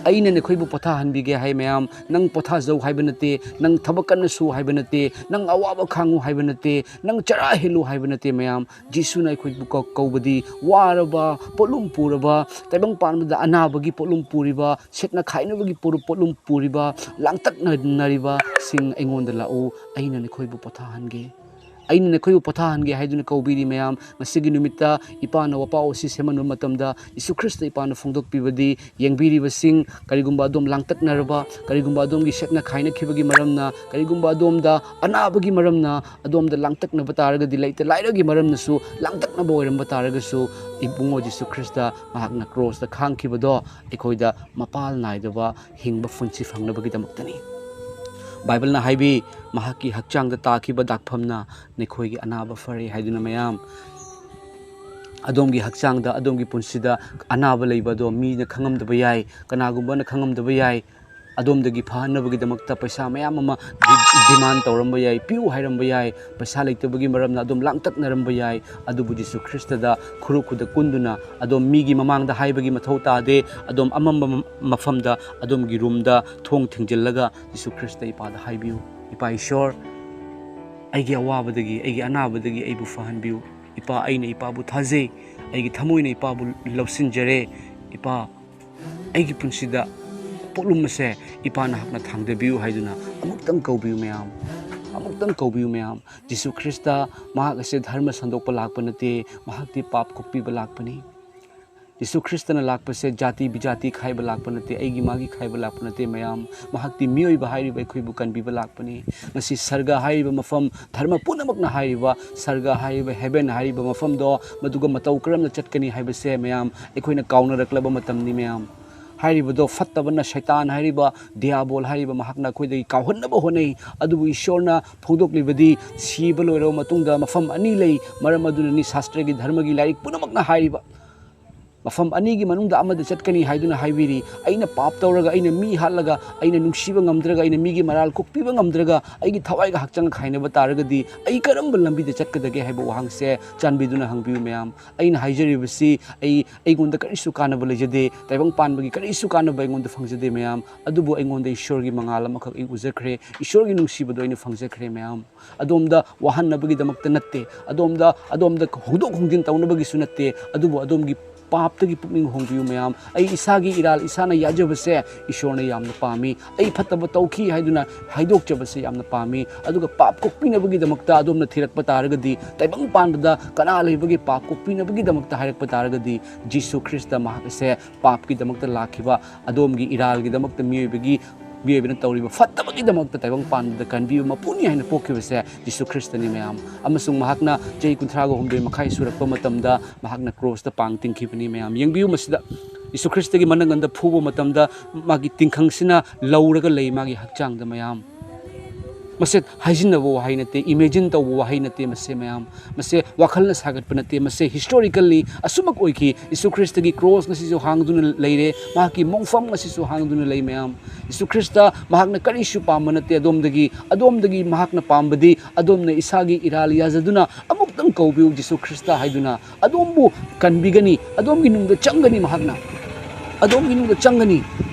ꯑꯩꯅ ꯅꯈꯣꯏꯕꯨ ꯄꯣꯊꯥꯍꯟꯕꯤꯒꯦ" ꯍꯥꯏ ꯃꯌꯥꯝ꯫ ꯅꯪ ꯄꯣꯊꯥꯖꯧ ꯍꯥꯏꯕ ꯅꯠꯇꯦ, ꯅꯪ ꯊꯕꯛ ꯀꯟꯅ ꯁꯨ ꯍꯥꯏꯕ ꯅꯠꯇꯦ, ꯅꯪ ꯑꯋꯥꯕ ꯈꯥꯡꯉꯨ ꯍꯥꯏꯕ ꯅꯠꯇꯦ, ꯅꯪ ꯆꯔꯥ ꯍꯦꯜꯂꯨ ꯍꯥꯏꯕ ꯅꯠꯇꯦ ꯃꯌꯥꯝ꯫ ꯖꯤꯁꯨꯅ ꯑꯩꯈꯣꯏꯕꯨ ꯀꯧ-, ꯀꯧꯕꯗꯤ ꯋꯥꯔꯕ, ꯄꯣꯠꯂꯨꯝ ꯄꯨꯔꯕ, ꯇꯥꯏꯕꯪ ꯄꯥꯟꯕꯗ ꯑꯅꯥꯕꯒꯤ ꯄꯣꯠꯂꯨꯝ ꯄꯨꯔꯤꯕ, ꯁꯦꯠꯅ ꯈꯥꯏꯅꯕꯒꯤ ꯄꯣꯠꯂꯨꯝ ꯄꯨꯔꯤꯕ, ꯂꯥꯡꯇꯛꯅꯅꯔꯤꯕꯁꯤꯡ ꯑꯩꯉꯣꯟꯗ ꯂꯥꯛꯎ, ꯑꯩꯅ ꯅꯈꯣꯏꯕꯨ ꯄꯣꯊꯥꯍꯟꯒꯦ꯫ ꯑꯩꯅ ꯅꯈꯣꯏꯕꯨ ꯄꯣꯊꯥꯍꯟꯒꯦ ꯍꯥꯏꯗꯨꯅ ꯀꯧꯕꯤꯔꯤ ꯃꯌꯥꯝ꯫ ꯉꯁꯤꯒꯤ ꯅꯨꯃꯤꯠꯇ ꯏꯄꯥꯅ ꯋꯥꯄꯥꯎ ꯑꯁꯤ ꯁꯦꯝꯍꯟꯕ ꯃꯇꯝꯗ ꯌꯤꯁꯨ ꯈ꯭ꯔꯤꯁꯇ ꯏꯄꯥꯅ ꯐꯣꯡꯗꯣꯛꯄꯤꯕꯗꯤ, ꯌꯦꯡꯕꯤꯔꯤꯕꯁꯤꯡ, ꯀꯔꯤꯒꯨꯝꯕ ꯑꯗꯣꯝ ꯂꯥꯡꯇꯛꯅꯔꯕ, ꯀꯔꯤꯒꯨꯝꯕ ꯑꯗꯣꯝꯒꯤ ꯁꯦꯠꯅ ꯈꯥꯏꯅꯈꯤꯕꯒꯤ ꯃꯔꯝꯅ, ꯀꯔꯤꯒꯨꯝꯕ ꯑꯗꯣꯝꯗ ꯑꯅꯥꯕꯒꯤ ꯃꯔꯝꯅ, ꯑꯗꯣꯝꯗ ꯂꯥꯡꯇꯛꯅꯕ ꯇꯥꯔꯒꯗꯤ, ꯂꯩꯇ ꯂꯥꯏꯔꯒꯤ ꯃꯔꯝꯅꯁꯨ ꯂꯥꯡꯇꯛꯅꯕ ꯑꯣꯏꯔꯝꯕ ꯇꯥꯔꯒꯁꯨ, ꯏꯕꯨꯡꯉꯣ ꯖꯤꯁꯨ ꯈ꯭ꯔꯤꯁꯇ ꯃꯍꯥꯛꯅ ꯀ꯭ꯔꯣꯁꯇ ꯈꯥꯡꯈꯤꯕꯗꯣ ꯑꯩꯈꯣꯏꯗ ꯃꯄꯥꯜ ꯅꯥꯏꯗꯕ ꯍꯤꯡꯕ ꯄꯨꯟꯁꯤ ꯐꯪꯅꯕꯒꯤꯗꯃꯛꯇꯅꯤ꯫ ꯕꯥꯏꯕꯜꯅ ꯍꯥꯏꯕꯤ, "ꯃꯍꯥꯛꯀꯤ ꯍꯛꯆꯥꯡꯗ ꯇꯥꯈꯤꯕ ꯗꯥꯛꯐꯝꯅ ꯅꯈꯣꯏꯒꯤ ꯑꯅꯥꯕ ꯐꯔꯦ" ꯍꯥꯏꯗꯨꯅ ꯃꯌꯥꯝ꯫ ꯑꯗꯣꯝꯒꯤ ꯍꯛꯆꯥꯡꯗ, ꯑꯗꯣꯝꯒꯤ ꯄꯨꯟꯁꯤꯗ ꯑꯅꯥꯕ ꯂꯩꯕ ꯑꯗꯣ ꯃꯤꯅ ꯈꯪꯉꯝꯗꯕ ꯌꯥꯏ, ꯀꯅꯥꯒꯨꯝꯕꯅ ꯈꯪꯉꯝꯗꯕ ꯌꯥꯏ꯫ ꯑꯗꯣꯝꯗꯒꯤ ꯐꯍꯟꯅꯕꯒꯤꯗꯃꯛꯇ ꯄꯩꯁꯥ ꯃꯌꯥꯝ ꯑꯃ ꯗꯤ-, ꯗꯤꯃꯥꯟ ꯇꯧꯔꯝꯕ ꯌꯥꯏ, ꯄꯤꯌꯨ ꯍꯥꯏꯔꯝꯕ ꯌꯥꯏ, ꯄꯩꯁꯥ ꯂꯩꯇꯕꯒꯤ ꯃꯔꯝꯅ ꯑꯗꯨꯝ ꯂꯥꯡꯇꯛꯅꯔꯝꯕ ꯌꯥꯏ꯫ ꯑꯗꯨꯕꯨ ꯖꯤꯁꯨ ꯈ꯭ꯔꯤꯁꯇꯗ ꯈꯨꯔꯨ ꯈꯨꯗ ꯀꯨꯟꯗꯨꯅ ꯑꯗꯣꯝ ꯃꯤꯒꯤ ꯃꯃꯥꯡꯗ ꯍꯥꯏꯕꯒꯤ ꯃꯊꯧ ꯇꯥꯗꯦ꯫ ꯑꯗꯣꯝ ꯑꯃꯝꯕ ꯃ-, ꯃꯐꯝꯗ ꯑꯗꯣꯝꯒꯤ ꯔꯨꯝꯗ ꯊꯣꯡ ꯊꯤꯡꯖꯤꯜꯂꯒ ꯖꯤꯁꯨ ꯈ꯭ꯔꯤꯁꯇ ꯏꯄꯥꯗ ꯍꯥꯏꯕꯤꯌꯨ, "ꯏꯄꯥ ꯏꯁꯣꯔ, ꯑꯩꯒꯤ ꯑꯋꯥꯕꯗꯒꯤ, ꯑꯩꯒꯤ ꯑꯅꯥꯕꯗꯒꯤ ꯑꯩꯕꯨ ꯐꯍꯟꯕꯤꯌꯨ꯫ ꯏꯄꯥ, ꯑꯩꯅ ꯏꯄꯥꯕꯨ ꯊꯥꯖꯩ꯫ ꯑꯩꯒꯤ ꯊꯃꯣꯏꯅ ꯏꯄꯥꯕꯨ ꯂꯧꯁꯤꯟꯖꯔꯦ꯫ ꯏꯄꯥ, ꯑꯩꯒꯤ ꯄꯨꯟꯁꯤꯗ ꯄꯣꯠꯂꯨꯝ ꯑꯁꯦ ꯏꯄꯥ ꯅꯍꯥꯛꯅ ꯊꯥꯡꯗꯕꯤꯌꯨ ꯍꯥꯏꯗꯨꯅ ꯑꯃꯨꯛꯇꯪ ꯀꯧꯕꯤꯌꯨ ꯃꯌꯥꯝ, ꯑꯃꯨꯛꯇꯪ ꯀꯧꯕꯤꯌꯨ ꯃꯌꯥꯝ꯫ ꯖꯤꯁꯨ ꯈ꯭ꯔꯤꯁꯇ ꯃꯍꯥꯛ ꯑꯁꯦ ꯙꯔꯃ ꯁꯟꯗꯣꯛꯄ ꯂꯥꯛꯄ ꯅꯠꯇꯦ, ꯃꯍꯥꯛꯇꯤ ꯄꯥꯞ ꯀꯣꯛꯄꯤꯕ ꯂꯥꯛꯄꯅꯤ꯫ ꯖꯤꯁꯨ ꯈ꯭ꯔꯤꯁꯇꯅ ꯂꯥꯛꯄꯁꯦ ꯖꯥꯇꯤ ꯕꯤꯖꯥꯇꯤ ꯈꯥꯏꯕ ꯂꯥꯛꯄ ꯅꯠꯇꯦ, ꯑꯩꯒꯤ ꯃꯥꯒꯤ ꯈꯥꯏꯕ ꯂꯥꯛꯄ ꯅꯠꯇꯦ ꯃꯌꯥꯝ꯫ ꯃꯍꯥꯛꯇꯤ ꯃꯤꯑꯣꯏꯕ ꯍꯥꯏꯔꯤꯕ ꯑꯩꯈꯣꯏꯕꯨ ꯀꯟꯕꯤꯕ ꯂꯥꯛꯄꯅꯤ꯫ ꯉꯁꯤ ꯁꯔꯒ ꯍꯥꯏꯔꯤꯕ ꯃꯐꯝ, ꯙꯔꯃ ꯄꯨꯝꯅꯃꯛꯅ ꯍꯥꯏꯔꯤꯕ ꯁꯔꯒ ꯍꯥꯏꯔꯤꯕ, ꯍꯦꯚꯦꯟ ꯍꯥꯏꯔꯤꯕ ꯃꯐꯝꯗꯣ, ꯃꯗꯨꯒ ꯃꯇꯧ ꯀꯔꯝꯅ ꯆꯠꯀꯅꯤ ꯍꯥꯏꯕꯁꯦ ꯃꯌꯥꯝ ꯑꯩꯈꯣꯏꯅ ꯀꯥꯎꯅꯔꯛꯂꯕ ꯃꯇꯝꯅꯤ ꯃꯌꯥꯝ꯫ ꯍꯥꯏꯔꯤꯕꯗꯣ ꯐꯠꯇꯕꯅ, ꯁꯩꯇꯥꯟ ꯍꯥꯏꯔꯤꯕ, ꯗꯤꯌꯥꯕꯣꯜ ꯍꯥꯏꯔꯤꯕ ꯃꯍꯥꯛꯅ ꯑꯩꯈꯣꯏꯗꯒꯤ ꯀꯥꯎꯍꯟꯅꯕ ꯍꯣꯠꯅꯩ꯫ ꯑꯗꯨꯕꯨ ꯏꯁꯣꯔꯅ ꯐꯣꯡꯗꯣꯛꯂꯤꯕꯗꯤ ꯁꯤꯕ ꯂꯣꯏꯔꯕ ꯃꯇꯨꯡꯗ ꯃꯐꯝ ꯑꯅꯤ ꯂꯩ꯫ ꯃꯔꯝ ꯑꯗꯨꯅꯅꯤ ꯁꯥꯁꯇ꯭ꯔꯒꯤ ꯙꯔꯃꯒꯤ ꯂꯥꯏꯔꯤꯛ ꯄꯨꯝꯅꯃꯛꯅ ꯍꯥꯏꯔꯤꯕ ꯃꯐꯝ ꯑꯅꯤꯒꯤ ꯃꯅꯨꯡꯗ ꯑꯃꯗ ꯆꯠꯀꯅꯤ ꯍꯥꯏꯗꯨꯅ ꯍꯥꯏꯕꯤꯔꯤ꯫ ꯑꯩꯅ ꯄꯥꯞ ꯇꯧꯔꯒ, ꯑꯩꯅ ꯃꯤ ꯍꯥꯠꯂꯒ, ꯑꯩꯅ ꯅꯨꯡꯁꯤꯕ ꯉꯝꯗ꯭ꯔꯒ, ꯑꯩꯅ ꯃꯤꯒꯤ ꯃꯔꯥꯜ ꯀꯣꯛꯄꯤꯕ ꯉꯝꯗ꯭ꯔꯒ, ꯑꯩꯒꯤ ꯊꯋꯥꯏꯒ ꯍꯛꯆꯥꯡꯒ ꯈꯥꯏꯅꯕ ꯇꯥꯔꯒꯗꯤ ꯑꯩ ꯀꯔꯝꯕ ꯂꯝꯕꯤꯗ ꯆꯠꯀꯗꯒꯦ ꯍꯥꯏꯕ ꯋꯥꯍꯪꯁꯦ ꯆꯥꯟꯕꯤꯗꯨꯅ ꯍꯪꯕꯤꯌꯨ ꯃꯌꯥꯝ꯫ ꯑꯩꯅ ꯍꯥꯏꯖꯔꯤꯕꯁꯤ ꯑꯩ, ꯑꯩꯉꯣꯟꯗ ꯀꯔꯤꯁꯨ ꯀꯥꯟꯅꯕ ꯂꯩꯖꯗꯦ, ꯇꯥꯏꯕꯪ ꯄꯥꯟꯕꯒꯤ ꯀꯔꯤꯁꯨ ꯀꯥꯟꯅꯕ ꯑꯩꯉꯣꯟꯗ ꯐꯪꯖꯗꯦ ꯃꯌꯥꯝ꯫ ꯑꯗꯨꯕꯨ ꯑꯩꯉꯣꯟꯗ ꯏꯁꯣꯔꯒꯤ ꯃꯉꯥꯜ ꯑꯃꯈꯛ ꯑꯩ ꯎꯖꯈ꯭ꯔꯦ, ꯏꯁꯣꯔꯒꯤ ꯅꯨꯡꯁꯤꯕꯗꯣ ꯑꯩꯅ ꯐꯪꯖꯈ꯭ꯔꯦ ꯃꯌꯥꯝ꯫ ꯑꯗꯣꯝꯗ ꯋꯥꯍꯟꯅꯕꯒꯤꯗꯃꯛꯇ ꯅꯠꯇꯦ, ꯑꯗꯣꯝꯗ, ꯑꯗꯣꯝꯗ ꯍꯣꯡꯗꯣꯛ ꯍꯣꯡꯖꯤꯟ ꯇꯧꯅꯕꯒꯤꯁꯨ ꯅꯠꯇꯦ, ꯑꯗꯨꯕꯨ ꯑꯗꯣꯝꯒꯤ ꯄꯥꯞꯇꯒꯤ ꯄꯨꯛꯅꯤꯡ ꯍꯣꯡꯕꯤꯌꯨ ꯃꯌꯥꯝ꯫ ꯑꯩ ꯏꯁꯥꯒꯤ ꯏꯔꯥꯜ ꯏꯁꯥꯅ ꯌꯥꯖꯕꯁꯦ ꯏꯁꯣꯔꯅ ꯌꯥꯝꯅ ꯄꯥꯝꯃꯤ꯫ ꯑꯩ ꯐꯠꯇꯕ ꯇꯧꯈꯤ ꯍꯥꯏꯗꯨꯅ ꯍꯥꯏꯗꯣꯛꯆꯕꯁꯦ ꯌꯥꯝꯅ ꯄꯥꯝꯃꯤ꯫ ꯑꯗꯨꯒ ꯄꯥꯞ ꯀꯣꯛꯄꯤꯅꯕꯒꯤꯗꯃꯛꯇ ꯑꯗꯣꯝꯅ ꯊꯤꯔꯛꯄ ꯇꯥꯔꯒꯗꯤ, ꯇꯥꯏꯕꯪ ꯄꯥꯟꯕꯗ ꯀꯅꯥ ꯂꯩꯕꯒꯦ ꯄꯥꯞ ꯀꯣꯛꯄꯤꯅꯕꯒꯤꯗꯃꯛꯇ ꯍꯥꯏꯔꯛꯄ ꯇꯥꯔꯒꯗꯤ, ꯖꯤꯁꯨ ꯈ꯭ꯔꯤꯁꯇ ꯃꯍꯥꯛ ꯑꯁꯦ ꯄꯥꯞꯀꯤꯗꯃꯛꯇ ꯂꯥꯛꯈꯤꯕ, ꯑꯗꯣꯝꯒꯤ ꯏꯔꯥꯜꯒꯤꯗꯃꯛꯇ, ꯃꯤꯑꯣꯏꯕꯒꯤ, ꯃꯤꯑꯣꯏꯕꯅ ꯇꯧꯔꯤꯕ ꯐꯠꯇꯕꯒꯤꯗꯃꯛꯇ ꯇꯥꯏꯕꯪ ꯄꯥꯟꯕꯗ ꯀꯟꯕꯤꯕ ꯃꯄꯨꯅꯤ ꯍꯥꯏꯅ ꯄꯣꯛꯈꯤꯕꯁꯦ ꯖꯤꯁꯨ ꯈ꯭ꯔꯤꯁꯇꯅꯤ ꯃꯌꯥꯝ꯫ ꯑꯃꯁꯨꯡ ꯃꯍꯥꯛꯅ ꯆꯍꯤ ꯀꯨꯟꯊ꯭ꯔꯥꯒ ꯍꯨꯝꯗꯣꯏ ꯃꯈꯥꯏ ꯁꯨꯔꯛꯄ ꯃꯇꯝꯗ ꯃꯍꯥꯛꯅ ꯀ꯭ꯔꯣꯁꯇ ꯄꯥꯡ ꯇꯤꯡꯈꯤꯕꯅꯤ ꯃꯌꯥꯝ꯫ ꯌꯦꯡꯕꯤꯌꯨ ꯃꯁꯤꯗ, ꯖꯤꯁꯨ ꯈ꯭ꯔꯤꯁꯇꯒꯤ ꯃꯅꯪꯒꯟꯗ ꯐꯨꯕ ꯃꯇꯝꯗ ꯃꯥꯒꯤ ꯇꯤꯡꯈꯪꯁꯤꯅ ꯂꯧꯔꯒ ꯂꯩ ꯃꯥꯒꯤ ꯍꯛꯆꯥꯡꯗ ꯃꯌꯥꯝ꯫ ꯃꯁꯦ ꯍꯥꯏꯖꯤꯟꯅꯕ ꯋꯥꯍꯩ ꯅꯠꯇꯦ, ꯏꯃꯦꯖꯤꯟ ꯇꯧꯕ ꯋꯥꯍꯩ ꯅꯠꯇꯦ ꯃꯁꯦ ꯃꯌꯥꯝ꯫ ꯃꯁꯦ ꯋꯥꯈꯜꯅ ꯁꯥꯒꯠꯄ ꯅꯠꯇꯦ, ꯃꯁꯦ historically ꯑꯁꯨꯃꯛ ꯑꯣꯏꯈꯤ꯫ ꯖꯤꯁꯨ ꯈ꯭ꯔꯤꯁꯇꯒꯤ ꯀ꯭ꯔꯣꯁ ꯉꯁꯤꯁꯨ ꯍꯥꯡꯗꯨꯅ ꯂꯩꯔꯦ, ꯃꯍꯥꯛꯀꯤ ꯃꯣꯡꯐꯝ ꯉꯁꯤꯁꯨ ꯍꯥꯡꯗꯨꯅ ꯂꯩ ꯃꯌꯥꯝ꯫ ꯖꯤꯁꯨ ꯈ꯭ꯔꯤꯁꯇ ꯃꯍꯥꯛꯅ ꯀꯔꯤꯁꯨ ꯄꯥꯝꯕ ꯅꯠꯇꯦ ꯑꯗꯣꯝꯗꯒꯤ, ꯑꯗꯣꯝꯗꯒꯤ ꯃꯍꯥꯛꯅ ꯄꯥꯝꯕꯗꯤ ꯑꯗꯣꯝꯅ ꯏꯁꯥꯒꯤ ꯏꯔꯥꯜ ꯌꯥꯖꯗꯨꯅ ꯑꯃꯨꯛꯇꯪ ꯀꯧꯕꯤꯌꯨ ꯖꯤꯁꯨ ꯈ꯭ꯔꯤꯁꯇ ꯍꯥꯏꯗꯨꯅ꯫ ꯑꯗꯣꯝꯕꯨ ꯀꯟꯕꯤꯒꯅꯤ, ꯑꯗꯣꯝꯒꯤ ꯅꯨꯡꯗ ꯆꯪꯒꯅꯤ ꯃꯍꯥꯛꯅ, ꯑꯗꯣꯝꯒꯤ ꯅꯨꯡꯗ ꯆꯪꯒꯅꯤ꯫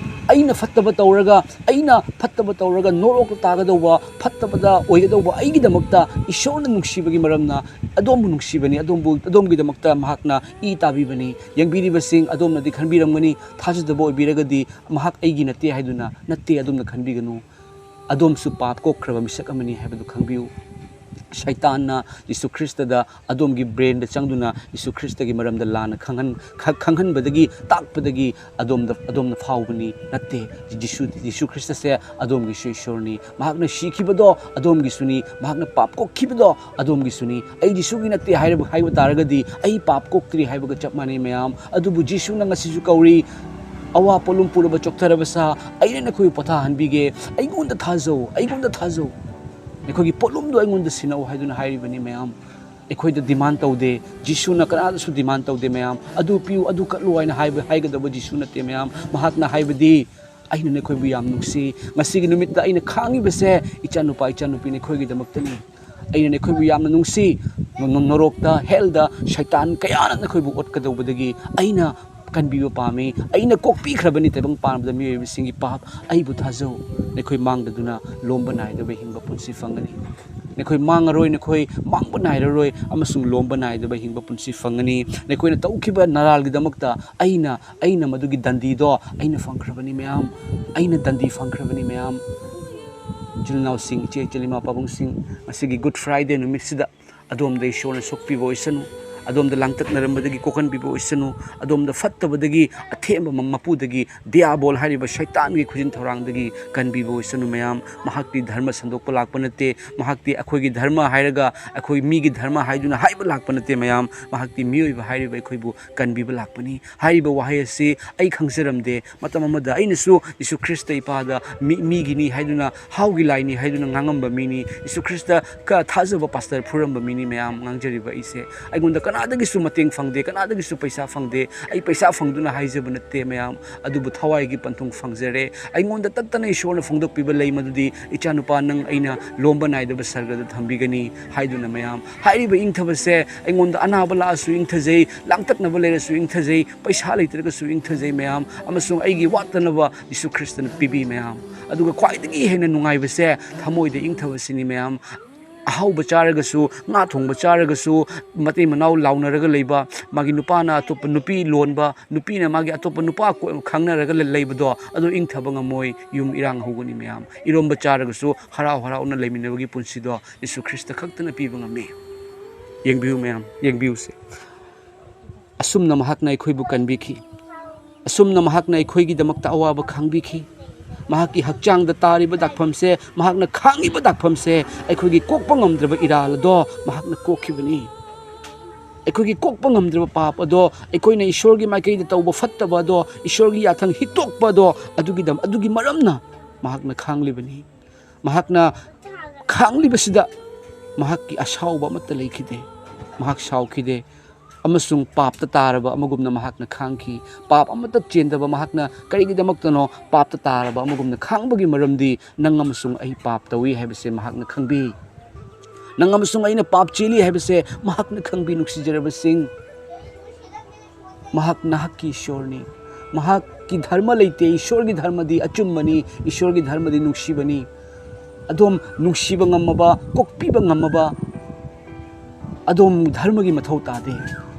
ꯑꯩꯅ ꯐꯠꯇꯕ ꯇꯧꯔꯒ, ꯑꯩꯅ ꯐꯠꯇꯕ ꯇꯧꯔꯒ ꯅꯣꯔꯣꯛꯇ ꯇꯥꯒꯗꯧꯕ, ꯐꯠꯇꯕꯗ ꯑꯣꯏꯒꯗꯧꯕ ꯑꯩꯒꯤꯗꯃꯛꯇ ꯏꯁꯣꯔꯅ ꯅꯨꯡꯁꯤꯕꯒꯤ ꯃꯔꯝꯅ ꯑꯗꯣꯝꯕꯨ ꯅꯨꯡꯁꯤꯕꯅꯤ, ꯑꯗꯣꯝꯕꯨ, ꯑꯗꯣꯝꯒꯤꯗꯃꯛꯇ ꯃꯍꯥꯛꯅ ꯏ ꯇꯥꯕꯤꯕꯅꯤ꯫ ꯌꯦꯡꯕꯤꯔꯤꯕꯁꯤꯡ, ꯑꯗꯣꯝꯅꯗꯤ ꯈꯟꯕꯤꯔꯝꯒꯅꯤ, ꯊꯥꯖꯗꯕ ꯑꯣꯏꯕꯤꯔꯒꯗꯤ ꯃꯍꯥꯛ ꯑꯩꯒꯤ ꯅꯠꯇꯦ ꯍꯥꯏꯗꯨꯅ꯫ ꯅꯠꯇꯦ, ꯑꯗꯣꯝꯅ ꯈꯟꯕꯤꯒꯅꯨ꯫ ꯑꯗꯣꯝꯁꯨ ꯄꯥꯞ ꯀꯣꯛꯈ꯭ꯔꯕ ꯃꯤꯁꯛ ꯑꯃꯅꯤ ꯍꯥꯏꯕꯗꯨ ꯈꯪꯕꯤꯌꯨ꯫ ꯁꯩꯇꯥꯟꯅ ꯖꯤꯁꯨ ꯈ꯭ꯔꯤꯁꯇꯗ ꯑꯗꯣꯝꯒꯤ ꯕ꯭ꯔꯦꯟꯗ ꯆꯪꯗꯨꯅ ꯖꯤꯁꯨ ꯈ꯭ꯔꯤꯁꯇꯒꯤ ꯃꯔꯝꯗ ꯂꯥꯟꯅ ꯈꯪꯍꯟ-, ꯈ-, ꯈꯪꯍꯟꯕꯗꯒꯤ, ꯇꯥꯛꯄꯗꯒꯤ ꯑꯗꯣꯝꯗ, ꯑꯗꯣꯝꯅ ꯐꯥꯎꯕꯅꯤ꯫ ꯅꯠꯇꯦ, ꯖꯤꯁꯨ, ꯖꯤꯁꯨ ꯈ꯭ꯔꯤꯁꯇꯁꯦ ꯑꯗꯣꯝꯒꯤꯁꯨ ꯏꯁꯣꯔꯅꯤ꯫ ꯃꯍꯥꯛꯅ ꯁꯤꯈꯤꯕꯗꯣ ꯑꯗꯣꯝꯒꯤꯁꯨꯅꯤ, ꯃꯍꯥꯛꯅ ꯄꯥꯞ ꯀꯣꯛꯈꯤꯕꯗꯣ ꯑꯗꯣꯝꯒꯤꯁꯨꯅꯤ꯫ ꯑꯩ ꯖꯤꯁꯨꯒꯤ ꯅꯠꯇꯦ ꯍꯥꯏꯔꯕ, ꯍꯥꯏꯕ ꯇꯥꯔꯒꯗꯤ, ꯑꯩ ꯄꯥꯞ ꯀꯣꯛꯇ꯭ꯔꯤ ꯍꯥꯏꯕꯒ ꯆꯞ ꯃꯥꯟꯅꯩ, ꯃꯌꯥꯝ꯫ ꯑꯗꯨꯕꯨ ꯖꯤꯁꯨꯅ ꯉꯁꯤꯁꯨ ꯀꯧꯔꯤ, "ꯑꯋꯥ ꯄꯣꯠꯂꯨꯝ ꯄꯨꯔꯕ ꯆꯣꯛꯊꯔꯕ ꯁꯥ, ꯑꯩꯅ ꯅꯈꯣꯏꯕꯨ ꯄꯣꯊꯥꯍꯟꯕꯤꯒꯦ꯫ ꯑꯩꯉꯣꯟꯗ ꯊꯥꯖꯧ, ꯑꯩꯉꯣꯟꯗ ꯊꯥꯖꯧ꯫ ꯅꯈꯣꯏꯒꯤ ꯄꯣꯠꯂꯨꯝꯗꯣ ꯑꯩꯉꯣꯟꯗ ꯁꯤꯟꯅꯧ" ꯍꯥꯏꯗꯨꯅ ꯍꯥꯏꯔꯤꯕꯅꯤ, ꯃꯌꯥꯝ꯫ ꯑꯩꯈꯣꯏꯗ ꯗꯤꯃꯥꯟ ꯇꯧꯗꯦ꯫ ꯖꯤꯁꯨꯅ ꯀꯅꯥꯗꯁꯨ ꯗꯤꯃꯥꯟ ꯇꯧꯗꯦ, ꯃꯌꯥꯝ꯫ "ꯑꯗꯨ ꯄꯤꯌꯨ, ꯑꯗꯨ ꯀꯠꯂꯨ" ꯍꯥꯏꯅ ꯍꯥꯏꯕ, ꯍꯥꯏꯒꯗꯕ ꯖꯤꯁꯨ ꯅꯠꯇꯦ, ꯃꯌꯥꯝ꯫ ꯃꯍꯥꯛꯅ ꯍꯥꯏꯕꯗꯤ, "ꯑꯩꯅ ꯅꯈꯣꯏꯕꯨ ꯌꯥꯝ ꯅꯨꯡꯁꯤ꯫ ꯉꯁꯤꯒꯤ ꯅꯨꯃꯤꯠꯇ ꯑꯩꯅ ꯈꯥꯡꯉꯤꯕꯁꯦ, ꯏꯆꯥꯅꯨꯄꯥ, ꯏꯆꯥꯅꯨꯄꯤ, ꯅꯈꯣꯏꯒꯤꯗꯃꯛꯇꯅꯤ꯫ ꯑꯩꯅ ꯅꯈꯣꯏꯕꯨ ꯌꯥꯝꯅ ꯅꯨꯡꯁꯤ꯫ ꯅ-, ꯅ-, ꯅꯔꯣꯛꯇ, ꯍꯦꯜꯗ ꯁꯩꯇꯥꯟ ꯀꯌꯥꯅ ꯅꯈꯣꯏꯕꯨ ꯑꯣꯠꯀꯗꯧꯕꯗꯒꯤ ꯑꯩꯅ ꯀꯟꯕꯤꯕ ꯄꯥꯝꯃꯤ꯫ ꯑꯩꯅ ꯀꯣꯛꯄꯤꯈ꯭ꯔꯕꯅꯤ ꯇꯥꯏꯕꯪ ꯄꯥꯟꯕꯗ ꯃꯤꯑꯣꯏꯕꯁꯤꯡꯒꯤ ꯄꯥꯞ꯫ ꯑꯩꯕꯨ ꯊꯥꯖꯧ꯫ ꯅꯈꯣꯏ ꯃꯥꯡꯗꯗꯨꯅ ꯂꯣꯝꯕ ꯅꯥꯏꯗꯕ ꯍꯤꯡꯕ ꯄꯨꯟꯁꯤ ꯐꯪꯒꯅꯤ꯫ ꯅꯈꯣꯏ ꯃꯥꯡꯉꯔꯣꯏ, ꯅꯈꯣꯏ ꯃꯥꯡꯕ ꯅꯥꯏꯔꯔꯣꯏ ꯑꯃꯁꯨꯡ ꯂꯣꯝꯕ ꯅꯥꯏꯗꯕ ꯍꯤꯡꯕ ꯄꯨꯟꯁꯤ ꯐꯪꯒꯅꯤ꯫ ꯅꯈꯣꯏꯅ ꯇꯧꯈꯤꯕ ꯅꯔꯥꯜꯒꯤꯗꯃꯛꯇ ꯑꯩꯅ, ꯑꯩꯅ ꯃꯗꯨꯒꯤ ꯗꯟꯗꯤꯗꯣ ꯑꯩꯅ ꯐꯪꯈ꯭ꯔꯕꯅꯤ, ꯃꯌꯥꯝ꯫ ꯑꯩꯅ ꯗꯟꯗꯤ ꯐꯪꯈ꯭ꯔꯕꯅꯤ, ꯃꯌꯥꯝ꯫" ꯏꯆꯤꯜ ꯏꯅꯥꯎꯁꯤꯡ, ꯏꯆꯦ ꯏꯆꯤꯜ ꯏꯃꯥ ꯄꯥꯕꯨꯡꯁꯤꯡ, ꯉꯁꯤꯒꯤ ꯒꯨꯗ ꯐ꯭ꯔꯥꯏꯗꯦ ꯅꯨꯃꯤꯠꯁꯤꯗ ꯑꯗꯣꯝꯗ ꯏꯁꯣꯔꯅ ꯁꯣꯛꯄꯤꯕ ꯑꯣꯏꯁꯅꯨ꯫ ꯑꯗꯣꯝꯗ ꯂꯥꯡꯇꯛꯅꯔꯝꯕꯗꯒꯤ ꯀꯣꯛꯍꯟꯕꯤꯕ ꯑꯣꯏꯁꯅꯨ꯫ ꯑꯗꯣꯝꯗ ꯐꯠꯇꯕꯗꯒꯤ, ꯑꯊꯦꯝꯕ ꯃ-, ꯃꯄꯨꯗꯒꯤ, ꯗꯤꯌꯥꯕꯣꯜ ꯍꯥꯏꯔꯤꯕ ꯁꯩꯇꯥꯟꯒꯤ ꯈꯨꯖꯤꯟ ꯊꯧꯔꯥꯡꯗꯒꯤ ꯀꯟꯕꯤꯕ ꯑꯣꯏꯁꯅꯨ, ꯃꯌꯥꯝ꯫ ꯃꯍꯥꯛꯇꯤ ꯙꯔꯃ ꯁꯟꯗꯣꯛꯄ ꯂꯥꯛꯄ ꯅꯠꯇꯦ꯫ ꯃꯍꯥꯛꯇꯤ ꯑꯩꯈꯣꯏꯒꯤ ꯙꯔꯃ ꯍꯥꯏꯔꯒ, ꯑꯩꯈꯣꯏ ꯃꯤꯒꯤ ꯙꯔꯃ ꯍꯥꯏꯗꯨꯅ ꯍꯥꯏꯕ ꯂꯥꯛꯄ ꯅꯠꯇꯦ, ꯃꯌꯥꯝ꯫ ꯃꯍꯥꯛꯇꯤ ꯃꯤꯑꯣꯏꯕ ꯍꯥꯏꯔꯤꯕ ꯑꯩꯈꯣꯏꯕꯨ ꯀꯟꯕꯤꯕ ꯂꯥꯛꯄꯅꯤ꯫ ꯍꯥꯏꯔꯤꯕ ꯋꯥꯍꯩ ꯑꯁꯤ ꯑꯩ ꯈꯪꯖꯔꯝꯗꯦ꯫ ꯃꯇꯝ ꯑꯃꯗ ꯑꯩꯅꯁꯨ ꯌꯤꯁꯨ ꯈ꯭ꯔꯤꯁꯇ ꯏꯄꯥꯗ ꯃꯤ, ꯃꯤꯒꯤꯅꯤ ꯍꯥꯏꯗꯨꯅ, ꯍꯥꯎꯒꯤ ꯂꯥꯏꯅꯤ ꯍꯥꯏꯗꯨꯅ ꯉꯥꯡꯉꯝꯕ ꯃꯤꯅꯤ꯫ ꯌꯤꯁꯨ ꯈ꯭ꯔꯤꯁꯇ ꯀ-, ꯊꯥꯖꯕ ꯄꯥꯁꯇꯔ ꯐꯨꯔꯝꯕ ꯃꯤꯅꯤ, ꯃꯌꯥꯝ, ꯉꯥꯡꯖꯔꯤꯕ ꯑꯩꯁꯦ꯫ ꯑꯩꯉꯣꯟꯗ ꯀꯅꯥ ꯀꯅꯥꯗꯒꯤꯁꯨ ꯃꯇꯦꯡ ꯐꯪꯗꯦ, ꯀꯅꯥꯗꯒꯤꯁꯨ ꯄꯩꯁꯥ ꯐꯪꯗꯦ꯫ ꯑꯩ ꯄꯩꯁꯥ ꯐꯪꯗꯨꯅ ꯍꯥꯏꯖꯕ ꯅꯠꯇꯦ ꯃꯌꯥꯝ, ꯑꯗꯨꯕꯨ ꯊꯋꯥꯏꯒꯤ ꯄꯟꯊꯨꯡ ꯐꯪꯖꯔꯦ꯫ ꯑꯩꯉꯣꯟꯗ ꯇꯠꯇꯅ ꯏꯁꯣꯔꯅ ꯐꯣꯡꯗꯣꯛꯄꯤꯕ ꯂꯩ, ꯃꯗꯨꯗꯤ, "ꯏꯆꯥꯅꯨꯄꯥ, ꯅꯪ ꯑꯩꯅ ꯂꯣꯝꯕ ꯅꯥꯏꯗꯕ ꯁꯔꯒꯗ ꯊꯝꯕꯤꯒꯅꯤ" ꯍꯥꯏꯗꯨꯅ ꯃꯌꯥꯝ꯫ ꯍꯥꯏꯔꯤꯕ ꯏꯪꯊꯕꯁꯦ ꯑꯩꯉꯣꯟꯗ ꯑꯅꯥꯕ ꯂꯥꯛꯑꯁꯨ ꯏꯪꯊꯖꯩ, ꯂꯥꯡꯇꯛꯅꯕ ꯂꯩꯔꯁꯨ ꯏꯪꯊꯖꯩ, ꯄꯩꯁꯥ ꯂꯩꯇ꯭ꯔꯒꯁꯨ ꯏꯪꯊꯖꯩ ꯃꯌꯥꯝ, ꯑꯃꯁꯨꯡ ꯑꯩꯒꯤ ꯋꯥꯠꯇꯅꯕ ꯖꯤꯁꯨ ꯈ꯭ꯔꯤꯁꯇꯅ ꯄꯤꯕꯤ ꯃꯌꯥꯝ꯫ ꯑꯗꯨꯒ ꯈ꯭ꯋꯥꯏꯗꯒꯤ ꯍꯦꯟꯅ ꯅꯨꯡꯉꯥꯏꯕꯁꯦ ꯊꯃꯣꯏꯗ ꯏꯪꯊꯕꯁꯤꯅꯤ ꯃꯌꯥꯝ꯫ ꯑꯍꯥꯎꯕ ꯆꯥꯔꯒꯁꯨ, ꯉꯥ ꯊꯣꯡꯕ ꯆꯥꯔꯒꯁꯨ, ꯃꯇꯩ ꯃꯅꯥꯎ ꯂꯥꯎꯅꯔꯒ ꯂꯩꯕ, ꯃꯥꯒꯤ ꯅꯨꯄꯥꯅ ꯑꯇꯣꯞꯄ ꯅꯨꯄꯤ ꯂꯣꯟꯕ, ꯅꯨꯄꯤꯅ ꯃꯥꯒꯤ ꯑꯇꯣꯞꯄ ꯅꯨꯄꯥ ꯀꯣ-, ꯈꯪꯅꯔꯒ ꯂ-, ꯂꯩꯕꯗꯣ, ꯑꯗꯨ ꯏꯪꯊꯕ ꯉꯝꯃꯣꯏ, ꯌꯨꯝ ꯏꯔꯥꯡ ꯍꯧꯒꯅꯤ ꯃꯌꯥꯝ꯫ ꯏꯔꯣꯝꯕ ꯆꯥꯔꯒꯁꯨ ꯍꯔꯥꯎ ꯍꯔꯥꯎꯅ ꯂꯩꯃꯤꯟꯅꯕꯒꯤ ꯄꯨꯟꯁꯤꯗꯣ ꯖꯤꯁꯨ ꯈ꯭ꯔꯤꯁꯇ ꯈꯛꯇꯅ ꯄꯤꯕ ꯉꯝꯃꯤ꯫ ꯌꯦꯡꯕꯤꯌꯨ ꯃꯌꯥꯝ, ꯌꯦꯡꯕꯤꯌꯨꯁꯦ꯫ ꯑꯁꯨꯝꯅ ꯃꯍꯥꯛꯅ ꯑꯩꯈꯣꯏꯕꯨ ꯀꯟꯕꯤꯈꯤ꯫ ꯑꯁꯨꯝꯅ ꯃꯍꯥꯛꯅ ꯑꯩꯈꯣꯏꯒꯤꯗꯃꯛꯇ ꯑꯋꯥꯕ ꯈꯥꯡꯕꯤꯈꯤ꯫ ꯃꯍꯥꯛꯀꯤ ꯍꯛꯆꯥꯡꯗ ꯇꯥꯔꯤꯕ ꯗꯥꯛꯐꯝꯁꯦ, ꯃꯍꯥꯛꯅ ꯈꯥꯡꯉꯤꯕ ꯗꯥꯛꯐꯝꯁꯦ, ꯑꯩꯈꯣꯏꯒꯤ ꯀꯣꯛꯄ ꯉꯝꯗ꯭ꯔꯕ ꯏꯔꯥꯜ ꯑꯗꯣ ꯃꯍꯥꯛꯅ ꯀꯣꯛꯈꯤꯕꯅꯤ꯫ ꯑꯩꯈꯣꯏꯒꯤ ꯀꯣꯛꯄ ꯉꯝꯗ꯭ꯔꯕ ꯄꯥꯞ ꯑꯗꯣ, ꯑꯩꯈꯣꯏꯅ ꯏꯁꯣꯔꯒꯤ ꯃꯥꯏꯀꯩꯗ ꯇꯧꯕ ꯐꯠꯇꯕ ꯑꯗꯣ, ꯏꯁꯣꯔꯒꯤ ꯌꯥꯊꯪ ꯍꯤꯛꯇꯣꯛꯄ ꯑꯗꯣ, ꯑꯗꯨꯒꯤꯗꯝ-, ꯑꯗꯨꯒꯤ ꯃꯔꯝꯅ ꯃꯍꯥꯛꯅ ꯈꯥꯡꯂꯤꯕꯅꯤ꯫ ꯃꯍꯥꯛꯅ ꯈꯥꯡꯂꯤꯕꯁꯤꯗ ꯃꯍꯥꯛꯀꯤ ꯑꯁꯥꯎꯕ ꯑꯃꯠꯇ ꯂꯩꯈꯤꯗꯦ꯫ ꯃꯍꯥꯛ ꯁꯥꯎꯈꯤꯗꯦ꯫ ꯑꯃꯁꯨꯡ ꯄꯥꯞꯇ ꯇꯥꯔꯕ ꯑꯃꯒꯨꯝꯅ ꯃꯍꯥꯛꯅ ꯈꯥꯡꯈꯤ꯫ ꯄꯥꯞ ꯑꯃꯠꯇ ꯆꯦꯟꯗꯕ ꯃꯍꯥꯛꯅ ꯀꯔꯤꯒꯤꯗꯃꯛꯇꯅꯣ ꯄꯥꯞꯇ ꯇꯥꯔꯕ ꯑꯃꯒꯨꯝꯅ ꯈꯥꯡꯕꯒꯤ ꯃꯔꯝꯗꯤ, ꯅꯪ ꯑꯃꯁꯨꯡ ꯑꯩ ꯄꯥꯞ ꯇꯧꯏ ꯍꯥꯏꯕꯁꯦ ꯃꯍꯥꯛꯅ ꯈꯪꯕꯤ꯫ ꯅꯪ ꯑꯃꯁꯨꯡ ꯑꯩꯅ ꯄꯥꯞ ꯆꯦꯜꯂꯤ ꯍꯥꯏꯕꯁꯦ ꯃꯍꯥꯛꯅ ꯈꯪꯕꯤ, ꯅꯨꯡꯁꯤꯖꯔꯕꯁꯤꯡ꯫ ꯃꯍꯥꯛ ꯅꯍꯥꯛꯀꯤ ꯏꯁꯣꯔꯅꯤ꯫ ꯃꯍꯥꯛꯀꯤ ꯙꯔꯃ ꯂꯩꯇꯦ꯫ ꯏꯁꯣꯔꯒꯤ ꯙꯔꯃꯗꯤ ꯑꯆꯨꯝꯕꯅꯤ꯫ ꯏꯁꯣꯔꯒꯤ ꯙꯔꯃꯗꯤ ꯅꯨꯡꯁꯤꯕꯅꯤ꯫ ꯑꯗꯣꯝ ꯅꯨꯡꯁꯤꯕ ꯉꯝꯃꯕ, ꯀꯣꯛꯄꯤꯕ ꯉꯝꯃꯕ, ꯑꯗꯣꯝ ꯙꯔꯃꯒꯤ ꯃꯊꯧ ꯇꯥꯗꯦ꯫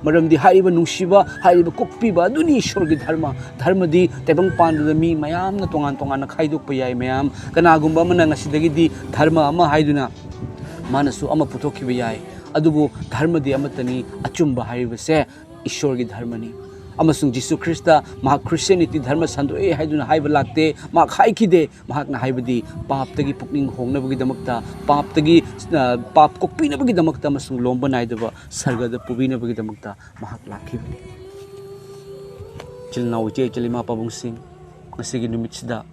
ꯃꯔꯝꯗꯤ ꯍꯥꯏꯔꯤꯕ ꯅꯨꯡꯁꯤꯕ, ꯍꯥꯏꯔꯤꯕ ꯀꯣꯛꯄꯤꯕ ꯑꯗꯨꯅꯤ ꯏꯁꯣꯔꯒꯤ ꯙꯔꯃ꯫ ꯙꯔꯃꯗꯤ ꯇꯥꯏꯕꯪ ꯄꯥꯟꯕꯗ ꯃꯤ ꯃꯌꯥꯝꯅ ꯇꯣꯉꯥꯟ ꯇꯣꯉꯥꯟꯅ ꯈꯥꯏꯗꯣꯛꯄ ꯌꯥꯏ ꯃꯌꯥꯝ꯫ ꯀꯅꯥꯒꯨꯝꯕ ꯑꯃꯅ ꯉꯁꯤꯗꯒꯤꯗꯤ ꯙꯔꯃ ꯑꯃ ꯍꯥꯏꯗꯨꯅ ꯃꯥꯅꯁꯨ ꯑꯃ ꯄꯨꯊꯣꯛꯈꯤꯕ ꯌꯥꯏ꯫ ꯑꯗꯨꯕꯨ ꯙꯔꯃꯗꯤ ꯑꯃꯠꯇꯅꯤ, ꯑꯆꯨꯝꯕ ꯍꯥꯏꯔꯤꯕꯁꯦ ꯏꯁꯣꯔꯒꯤ ꯙꯔꯃꯅꯤ꯫ ꯑꯃꯁꯨꯡ ꯖꯤꯁꯨ ꯈ꯭ꯔꯤꯁꯇ ꯃꯍꯥꯛ ꯈ꯭ꯔꯤꯁꯇꯤꯌꯥꯅꯤꯇꯤ ꯙꯔꯃ ꯁꯟꯗꯣꯛꯑꯦ ꯍꯥꯏꯗꯨꯅ ꯍꯥꯏꯕ ꯂꯥꯛꯇꯦ꯫ ꯃꯍꯥꯛ ꯍꯥꯏꯈꯤꯗꯦ꯫ ꯃꯍꯥꯛꯅ ꯍꯥꯏꯕꯗꯤ ꯄꯥꯞꯇꯒꯤ ꯄꯨꯛꯅꯤꯡ ꯍꯣꯡꯅꯕꯒꯤꯗꯃꯛꯇ, ꯄꯥꯞꯇꯒꯤ, ꯑ, ꯄꯥꯞ ꯀꯣꯛꯄꯤꯅꯕꯒꯤꯗꯃꯛꯇ ꯑꯃꯁꯨꯡ ꯂꯣꯝꯕ ꯅꯥꯏꯗꯕ ꯁꯔꯒꯗ ꯄꯨꯕꯤꯅꯕꯒꯤꯗꯃꯛꯇ ꯃꯍꯥꯛ ꯂꯥꯛꯈꯤꯕꯅꯤ꯫ ꯏꯆꯤꯜ ꯏꯅꯥꯎ, ꯏꯆꯦ ꯏꯆꯜ, ꯏꯃꯥ ꯄꯥꯕꯨꯡꯁꯤꯡ, ꯉꯁꯤꯒꯤ ꯅꯨꯃꯤꯠꯁꯤꯗ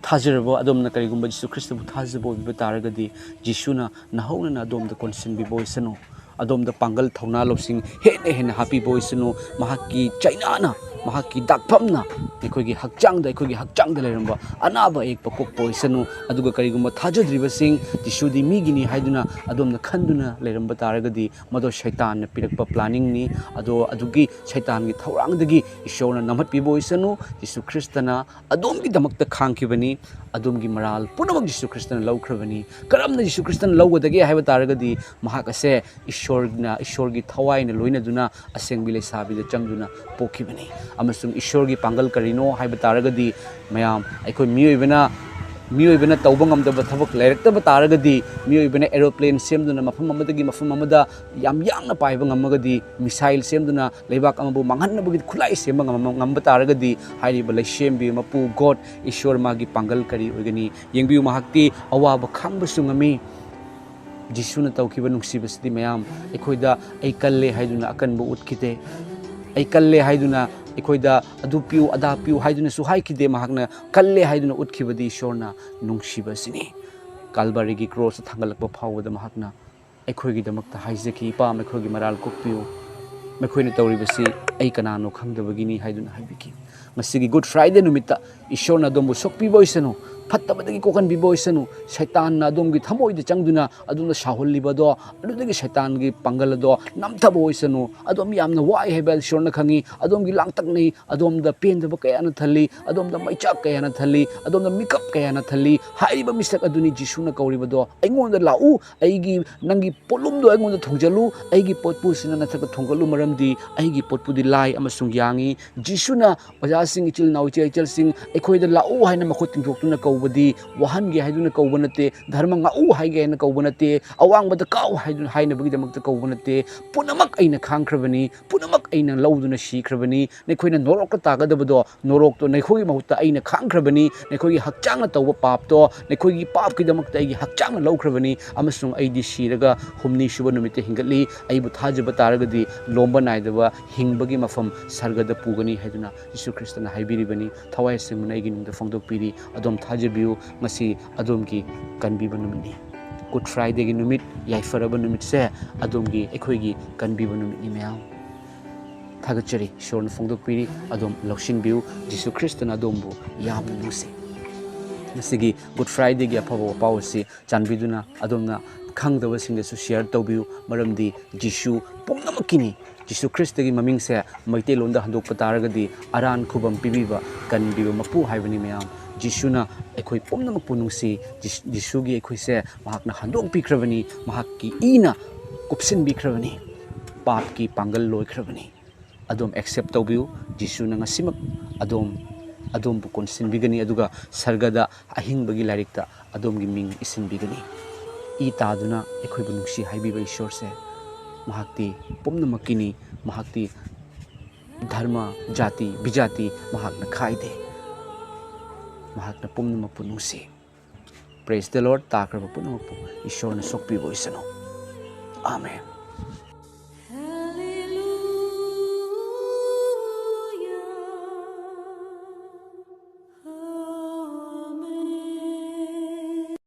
ꯊꯥꯖꯔꯕ ꯑꯗꯣꯝꯅ ꯀꯔꯤꯒꯨꯝꯕ ꯖꯤꯁꯨ ꯈ꯭ꯔꯤꯁꯇꯕꯨ ꯊꯥꯖꯕ ꯑꯣꯏꯕꯤꯕ ꯇꯥꯔꯒꯗꯤ, ꯖꯤꯁꯨꯅ ꯅꯍꯧꯅꯅ ꯑꯗꯣꯝꯗ ꯀꯣꯟꯁꯤꯟꯕꯤꯕ ꯑꯣꯏꯁꯅꯨ꯫ ꯑꯗꯣꯝꯗ ꯄꯥꯡꯒꯜ, ꯊꯧꯅꯥ, ꯂꯧꯁꯤꯡ ꯍꯦꯟꯅ ꯍꯦꯟꯅ ꯍꯥꯞꯄꯤꯕ ꯑꯣꯏꯁꯅꯨ꯫ ꯃꯍꯥꯛꯀꯤ ꯆꯩꯅꯥꯅ, ꯃꯍꯥꯛꯀꯤ ꯗꯥꯛꯐꯝꯅ ꯑꯩꯈꯣꯏꯒꯤ ꯍꯛꯆꯥꯡꯗ, ꯑꯩꯈꯣꯏꯒꯤ ꯍꯛꯆꯥꯡꯗ ꯂꯩꯔꯝꯕ ꯑꯅꯥꯕ ꯑꯌꯦꯛꯄ ꯀꯣꯛꯄ ꯑꯣꯏꯁꯅꯨ꯫ ꯑꯗꯨꯒ ꯀꯔꯤꯒꯨꯝꯕ ꯊꯥꯖꯗ꯭ꯔꯤꯕꯁꯤꯡ, "ꯖꯤꯁꯨꯗꯤ ꯃꯤꯒꯤꯅꯤ" ꯍꯥꯏꯗꯨꯅ ꯑꯗꯣꯝꯅ ꯈꯟꯗꯨꯅ ꯂꯩꯔꯝꯕ ꯇꯥꯔꯒꯗꯤ, ꯃꯗꯨ ꯁꯩꯇꯥꯟꯅ ꯄꯤꯔꯛꯄ planningꯅꯤ꯫ ꯑꯗꯣ ꯑꯗꯨꯒꯤ ꯁꯩꯇꯥꯟꯒꯤ ꯊꯧꯔꯥꯡꯗꯒꯤ ꯏꯁꯣꯔꯅ ꯅꯝꯍꯠꯄꯤꯕ ꯑꯣꯏꯁꯅꯨ꯫ ꯖꯤꯁꯨ ꯈ꯭ꯔꯤꯁꯇꯅ ꯑꯗꯣꯝꯒꯤꯗꯃꯛꯇ ꯈꯥꯡꯈꯤꯕꯅꯤ꯫ ꯑꯗꯣꯝꯒꯤ ꯃꯔꯥꯜ ꯄꯨꯝꯅꯃꯛ ꯖꯤꯁꯨ ꯈ꯭ꯔꯤꯁꯇꯅ ꯂꯧꯈ꯭ꯔꯕꯅꯤ꯫ ꯀꯔꯝꯅ ꯖꯤꯁꯨ ꯈ꯭ꯔꯤꯁꯇꯅ ꯂꯧꯒꯗꯒꯦ ꯍꯥꯏꯕ ꯇꯥꯔꯒꯗꯤ, ꯃꯍꯥꯛ ꯑꯁꯦ ꯏꯁꯣꯔꯅ, ꯏꯁꯣꯔꯒꯤ ꯊꯋꯥꯏꯅ ꯂꯣꯏꯅꯗꯨꯅ ꯑꯁꯦꯡꯕꯤ ꯂꯩꯁꯥꯕꯤꯗ ꯆꯪꯗꯨꯅ ꯄꯣꯛꯈꯤꯕꯅꯤ꯫ ꯑꯃꯁꯨꯡ ꯏꯁꯣꯔꯒꯤ ꯄꯥꯡꯒꯜ ꯀꯔꯤꯅꯣ ꯍꯥꯏꯕ ꯇꯥꯔꯒꯗꯤ, ꯃꯌꯥꯝ, ꯑꯩꯈꯣꯏ ꯃꯤꯑꯣꯏꯕꯅ, ꯃꯤꯑꯣꯏꯕꯅ ꯇꯧꯕ ꯉꯝꯗꯕ ꯊꯕꯛ ꯂꯩꯔꯛꯇꯕ ꯇꯥꯔꯒꯗꯤ, ꯃꯤꯑꯣꯏꯕꯅ aeroplane ꯁꯦꯝꯗꯨꯅ ꯃꯐꯝ ꯑꯃꯗꯒꯤ ꯃꯐꯝ ꯑꯃꯗ ꯌꯥꯝ ꯌꯥꯡꯅ ꯄꯥꯏꯕ ꯉꯝꯃꯒꯗꯤ, missile ꯁꯦꯝꯗꯨꯅ ꯂꯩꯕꯥꯛ ꯑꯃꯕꯨ ꯃꯥꯡꯍꯟꯅꯕꯒꯤ ꯈꯨꯠꯂꯥꯏ ꯁꯦꯝꯕ ꯉꯝꯕ, ꯉꯝꯕ ꯇꯥꯔꯒꯗꯤ, ꯍꯥꯏꯔꯤꯕ ꯂꯩꯁꯦꯝꯕꯤ ꯃꯄꯨ God ꯏꯁꯣꯔ ꯃꯥꯒꯤ ꯄꯥꯡꯒꯜ ꯀꯔꯤ ꯑꯣꯏꯒꯅꯤ? ꯌꯦꯡꯕꯤꯌꯨ, ꯃꯍꯥꯛꯇꯤ ꯑꯋꯥꯕ ꯈꯥꯡꯕꯁꯨ ꯉꯝꯃꯤ꯫ ꯖꯤꯁꯨꯅ ꯇꯧꯈꯤꯕ ꯅꯨꯡꯁꯤꯕꯁꯤꯗꯤ, ꯃꯌꯥꯝ, ꯑꯩꯈꯣꯏꯗ "ꯑꯩ ꯀꯜꯂꯦ" ꯍꯥꯏꯗꯨꯅ ꯑꯀꯟꯕ ꯎꯠꯈꯤꯗꯦ꯫ "ꯑꯩ ꯀꯜꯂꯦ" ꯍꯥꯏꯗꯨꯅ ꯑꯩꯈꯣꯏꯗ "ꯑꯗꯨ ꯄꯤꯌꯨ, ꯑꯗꯥ ꯄꯤꯌꯨ" ꯍꯥꯏꯗꯨꯅꯁꯨ ꯍꯥꯏꯈꯤꯗꯦ꯫ ꯃꯍꯥꯛꯅ "ꯀꯜꯂꯦ" ꯍꯥꯏꯗꯨꯅ ꯎꯠꯈꯤꯕꯗꯤ ꯏꯁꯣꯔꯅ ꯅꯨꯡꯁꯤꯕꯁꯤꯅꯤ꯫ ꯀꯥꯜꯕꯥꯔꯤꯒꯤ ꯀ꯭ꯔꯣꯁꯇ ꯊꯥꯡꯒꯠꯂꯛꯄ ꯐꯥꯎꯕꯗ ꯃꯍꯥꯛꯅ ꯑꯩꯈꯣꯏꯒꯤꯗꯃꯛꯇ ꯍꯥꯏꯖꯈꯤ, "ꯏꯄꯥ, ꯃꯈꯣꯏꯒꯤ ꯃꯔꯥꯜ ꯀꯣꯛꯄꯤꯌꯨ, ꯃꯈꯣꯏꯅ ꯇꯧꯔꯤꯕꯁꯤ ꯑꯩ ꯀꯅꯥꯅꯣ ꯈꯪꯗꯕꯒꯤꯅꯤ" ꯍꯥꯏꯗꯨꯅ ꯍꯥꯏꯕꯤꯈꯤ꯫ ꯉꯁꯤꯒꯤ Good Friday ꯅꯨꯃꯤꯠꯇ ꯏꯁꯣꯔꯅ ꯑꯗꯣꯝꯕꯨ ꯁꯣꯛꯄꯤꯕ ꯑꯣꯏꯁꯅꯨ, ꯐꯠꯇꯕꯗꯒꯤ ꯀꯣꯛꯍꯟꯕꯤꯕ ꯑꯣꯏꯁꯅꯨ꯫ ꯁꯩꯇꯥꯟꯅ ꯑꯗꯣꯝꯒꯤ ꯊꯃꯣꯏꯗ ꯆꯪꯗꯨꯅ ꯑꯗꯣꯝꯗ ꯁꯥꯎꯍꯜꯂꯤꯕ ꯑꯗꯣ, ꯑꯗꯨꯗꯒꯤ ꯁꯩꯇꯥꯟꯒꯤ ꯄꯥꯡꯒꯜ ꯑꯗꯣ ꯅꯝꯊꯕ ꯑꯣꯏꯁꯅꯨ꯫ ꯑꯗꯣꯝ ꯌꯥꯝꯅ ꯋꯥꯏ ꯍꯥꯏꯕ ꯏꯁꯣꯔꯅ ꯈꯪꯉꯤ꯫ ꯑꯗꯣꯝꯒꯤ ꯂꯥꯡꯇꯛꯅꯩ, ꯑꯗꯣꯝꯗ ꯄꯦꯟꯗꯕ ꯀꯌꯥꯅ ꯊꯜꯂꯤ, ꯑꯗꯣꯝꯗ ꯃꯩꯆꯥꯛ ꯀꯌꯥꯅ ꯊꯜꯂꯤ, ꯑꯗꯣꯝꯗ ꯃꯤꯀꯞ ꯀꯌꯥꯅ ꯊꯜꯂꯤ꯫ ꯍꯥꯏꯔꯤꯕ ꯃꯤꯁꯛ ꯑꯗꯨꯅꯤ ꯖꯤꯁꯨꯅ ꯀꯧꯔꯤꯕꯗꯣ, "ꯑꯩꯉꯣꯟꯗ ꯂꯥꯛꯎ, ꯑꯩꯒꯤ, ꯅꯪꯒꯤ ꯄꯣꯠꯂꯨꯝꯗꯣ ꯑꯩꯉꯣꯟꯗ ꯊꯣꯡꯖꯜꯂꯨ, ꯑꯩꯒꯤ ꯄꯣꯠꯄꯨꯁꯤꯅ ꯅꯊꯛꯇ ꯊꯣꯡꯒꯠꯂꯨ, ꯃꯔꯝꯗꯤ ꯑꯩꯒꯤ ꯄꯣꯠꯄꯨꯗꯤ ꯂꯥꯏ ꯑꯃꯁꯨꯡ ꯌꯥꯡꯉꯤ"꯫ ꯖꯤꯁꯨꯅ ꯑꯣꯖꯥꯁꯤꯡ, ꯏꯆꯤꯜ ꯏꯅꯥꯎ, ꯏꯆꯦ ꯏꯆꯜꯁꯤꯡ, ꯑꯩꯈꯣꯏꯗ "ꯂꯥꯛꯎ" ꯍꯥꯏꯅ ꯃꯈꯨꯠ ꯇꯤꯡꯊꯣꯛꯇꯨꯅ ꯀꯧꯕꯗꯤ ꯋꯥꯍꯟꯒꯦ ꯍꯥꯏꯗꯨꯅ ꯀꯧꯕ ꯅꯠꯇꯦ, ꯙꯔꯃ ꯉꯥꯛꯎ ꯍꯥꯏꯒꯦ ꯍꯥꯏꯅ ꯀꯧꯕ ꯅꯠꯇꯦ, ꯑꯋꯥꯡꯕꯗ ꯀꯥꯎ ꯍꯥꯏꯗꯨꯅ ꯍꯥꯏꯅꯕꯒꯤꯗꯃꯛꯇ ꯀꯧꯕ ꯅꯠꯇꯦ꯫ "ꯄꯨꯝꯅꯃꯛ ꯑꯩꯅ ꯈꯥꯡꯈ꯭ꯔꯕꯅꯤ, ꯄꯨꯝꯅꯃꯛ ꯑꯩꯅ ꯂꯧꯗꯨꯅ ꯁꯤꯈ꯭ꯔꯕꯅꯤ, ꯅꯈꯣꯏꯅ ꯅꯣꯔꯣꯛꯇ ꯇꯥꯒꯗꯕꯗꯣ, ꯅꯣꯔꯣꯛꯇꯣ ꯅꯈꯣꯏꯒꯤ ꯃꯍꯨꯠꯇ ꯑꯩꯅ ꯈꯥꯡꯈ꯭ꯔꯕꯅꯤ, ꯅꯈꯣꯏꯒꯤ ꯍꯛꯆꯥꯡꯅ ꯇꯧꯕ ꯄꯥꯞꯇꯣ, ꯅꯈꯣꯏꯒꯤ ꯄꯥꯞꯀꯤꯗꯃꯛꯇ ꯑꯩꯒꯤ ꯍꯛꯆꯥꯡꯅ ꯂꯧꯈ꯭ꯔꯕꯅꯤ, ꯑꯃꯁꯨꯡ ꯑꯩꯗꯤ ꯁꯤꯔꯒ ꯍꯨꯝꯅꯤ ꯁꯨꯕ ꯅꯨꯃꯤꯠꯇ ꯍꯤꯡꯒꯠꯂꯤ, ꯑꯩꯕꯨ ꯊꯥꯖꯕ ꯇꯥꯔꯒꯗꯤ ꯂꯣꯝꯕ ꯅꯥꯏꯗꯕ ꯍꯤꯡꯕꯒꯤ ꯃꯐꯝ ꯁꯔꯒꯗ ꯄꯨꯒꯅꯤ" ꯍꯥꯏꯗꯨꯅ ꯖꯤꯁꯨ ꯈ꯭ꯔꯤꯁꯇꯅ ꯍꯥꯏꯕꯤꯔꯤꯕꯅꯤ꯫ ꯊꯋꯥꯏ ꯑꯁꯦꯡꯕꯅ ꯑꯩꯒꯤ ꯅꯨꯡꯗ ꯐꯣꯡꯗꯣꯛꯄꯤꯔꯤ꯫ ꯑꯗꯣꯝ ꯊꯥꯖꯕꯤꯌꯨ, ꯉꯁꯤ ꯑꯗꯣꯝꯒꯤ ꯀꯟꯕꯤꯕ ꯅꯨꯃꯤꯠꯅꯤ꯫ Good Fridayꯒꯤ ꯅꯨꯃꯤꯠ, ꯌꯥꯏꯐꯔꯕ ꯅꯨꯃꯤꯠꯁꯦ ꯑꯗꯣꯝꯒꯤ, ꯑꯩꯈꯣꯏꯒꯤ ꯀꯟꯕꯤꯕ ꯅꯨꯃꯤꯠꯅꯤ ꯃꯌꯥꯝ꯫ ꯊꯥꯒꯠꯆꯔꯤ, ꯏꯁꯣꯔꯅ ꯐꯣꯡꯗꯣꯛꯄꯤꯔꯤ, ꯑꯗꯣꯝ ꯂꯧꯁꯤꯟꯕꯤꯌꯨ, ꯖꯤꯁꯨ ꯈ꯭ꯔꯤꯁꯇꯅ ꯑꯗꯣꯝꯕꯨ ꯌꯥꯝꯅ ꯅꯨꯡꯁꯤ꯫ ꯉꯁꯤꯒꯤ Good Fridayꯒꯤ ꯑꯐꯕ ꯄꯥꯎ ꯑꯁꯤ ꯆꯥꯟꯕꯤꯗꯨꯅ ꯑꯗꯣꯝꯅ ꯈꯪꯗꯕꯁꯤꯡꯗꯁꯨ share ꯇꯧꯕꯤꯌꯨ, ꯃꯔꯝꯗꯤ ꯖꯤꯁꯨ ꯄꯨꯝꯅꯃꯛꯀꯤꯅꯤ꯫ ꯖꯤꯁꯨ ꯈ꯭ꯔꯤꯁꯇꯒꯤ ꯃꯃꯤꯡꯁꯦ ꯃꯩꯇꯩꯂꯣꯟꯗ ꯍꯟꯗꯣꯛꯄ ꯇꯥꯔꯒꯗꯤ ꯑꯔꯥꯟ ꯈꯨꯕꯝ ꯄꯤꯕꯤꯕ, ꯀꯟꯕꯤꯕ ꯃꯄꯨ ꯍꯥꯏꯕꯅꯤ ꯃꯌꯥꯝ꯫ ꯖꯤꯁꯨꯅ ꯑꯩꯈꯣꯏ ꯄꯨꯝꯅꯃꯛꯄꯨ ꯅꯨꯡꯁꯤ꯫ ꯖꯤꯁ-, ꯖꯤꯁꯨꯒꯤ ꯑꯩꯈꯣꯏꯁꯦ ꯃꯍꯥꯛꯅ ꯍꯟꯗꯣꯛꯄꯤꯈ꯭ꯔꯕꯅꯤ, ꯃꯍꯥꯛꯀꯤ ꯏꯅ ꯀꯨꯞꯁꯤꯟꯕꯤꯈ꯭ꯔꯕꯅꯤ, ꯄꯥꯞꯀꯤ ꯄꯥꯡꯒꯜ ꯂꯣꯏꯈ꯭ꯔꯕꯅꯤ꯫ ꯑꯗꯣꯝ accept ꯇꯧꯕꯤꯌꯨ꯫ ꯖꯤꯁꯨꯅ ꯉꯁꯤꯃꯛ ꯑꯗꯣꯝ, ꯑꯗꯣꯝꯕꯨ ꯀꯣꯟꯁꯤꯟꯕꯤꯒꯅꯤ, ꯑꯗꯨꯒ ꯁꯔꯒꯗ ꯑꯍꯤꯡꯕꯒꯤ ꯂꯥꯏꯔꯤꯛꯇ ꯑꯗꯣꯝꯒꯤ ꯃꯤꯡ ꯏꯁꯤꯟꯕꯤꯒꯅꯤ꯫ ꯏ ꯇꯥꯗꯨꯅ ꯑꯩꯈꯣꯏꯕꯨ ꯅꯨꯡꯁꯤ ꯍꯥꯏꯕꯤꯕ ꯏꯁꯣꯔꯁꯦ, ꯃꯍꯥꯛꯇꯤ ꯄꯨꯝꯅꯃꯛꯀꯤꯅꯤ, ꯃꯍꯥꯛꯇꯤ ꯙꯔꯃ, ꯖꯥꯇꯤ, ꯕꯤꯖꯥꯇꯤ ꯃꯍꯥꯛꯅ ꯈꯥꯏꯗꯦ꯫ ꯃꯍꯥꯛꯅ ꯄꯨꯝꯅꯃꯛꯄꯨ ꯅꯨꯡꯁꯤ꯫ Praise the Lord꯫ ꯇꯥꯈ꯭ꯔꯕ ꯄꯨꯝꯅꯃꯛꯄꯨ ꯏꯁꯣꯔꯅ ꯁꯣꯛꯄꯤꯕ ꯑꯣꯏꯁꯅꯨ꯫ ꯑꯥꯃꯦꯟ꯫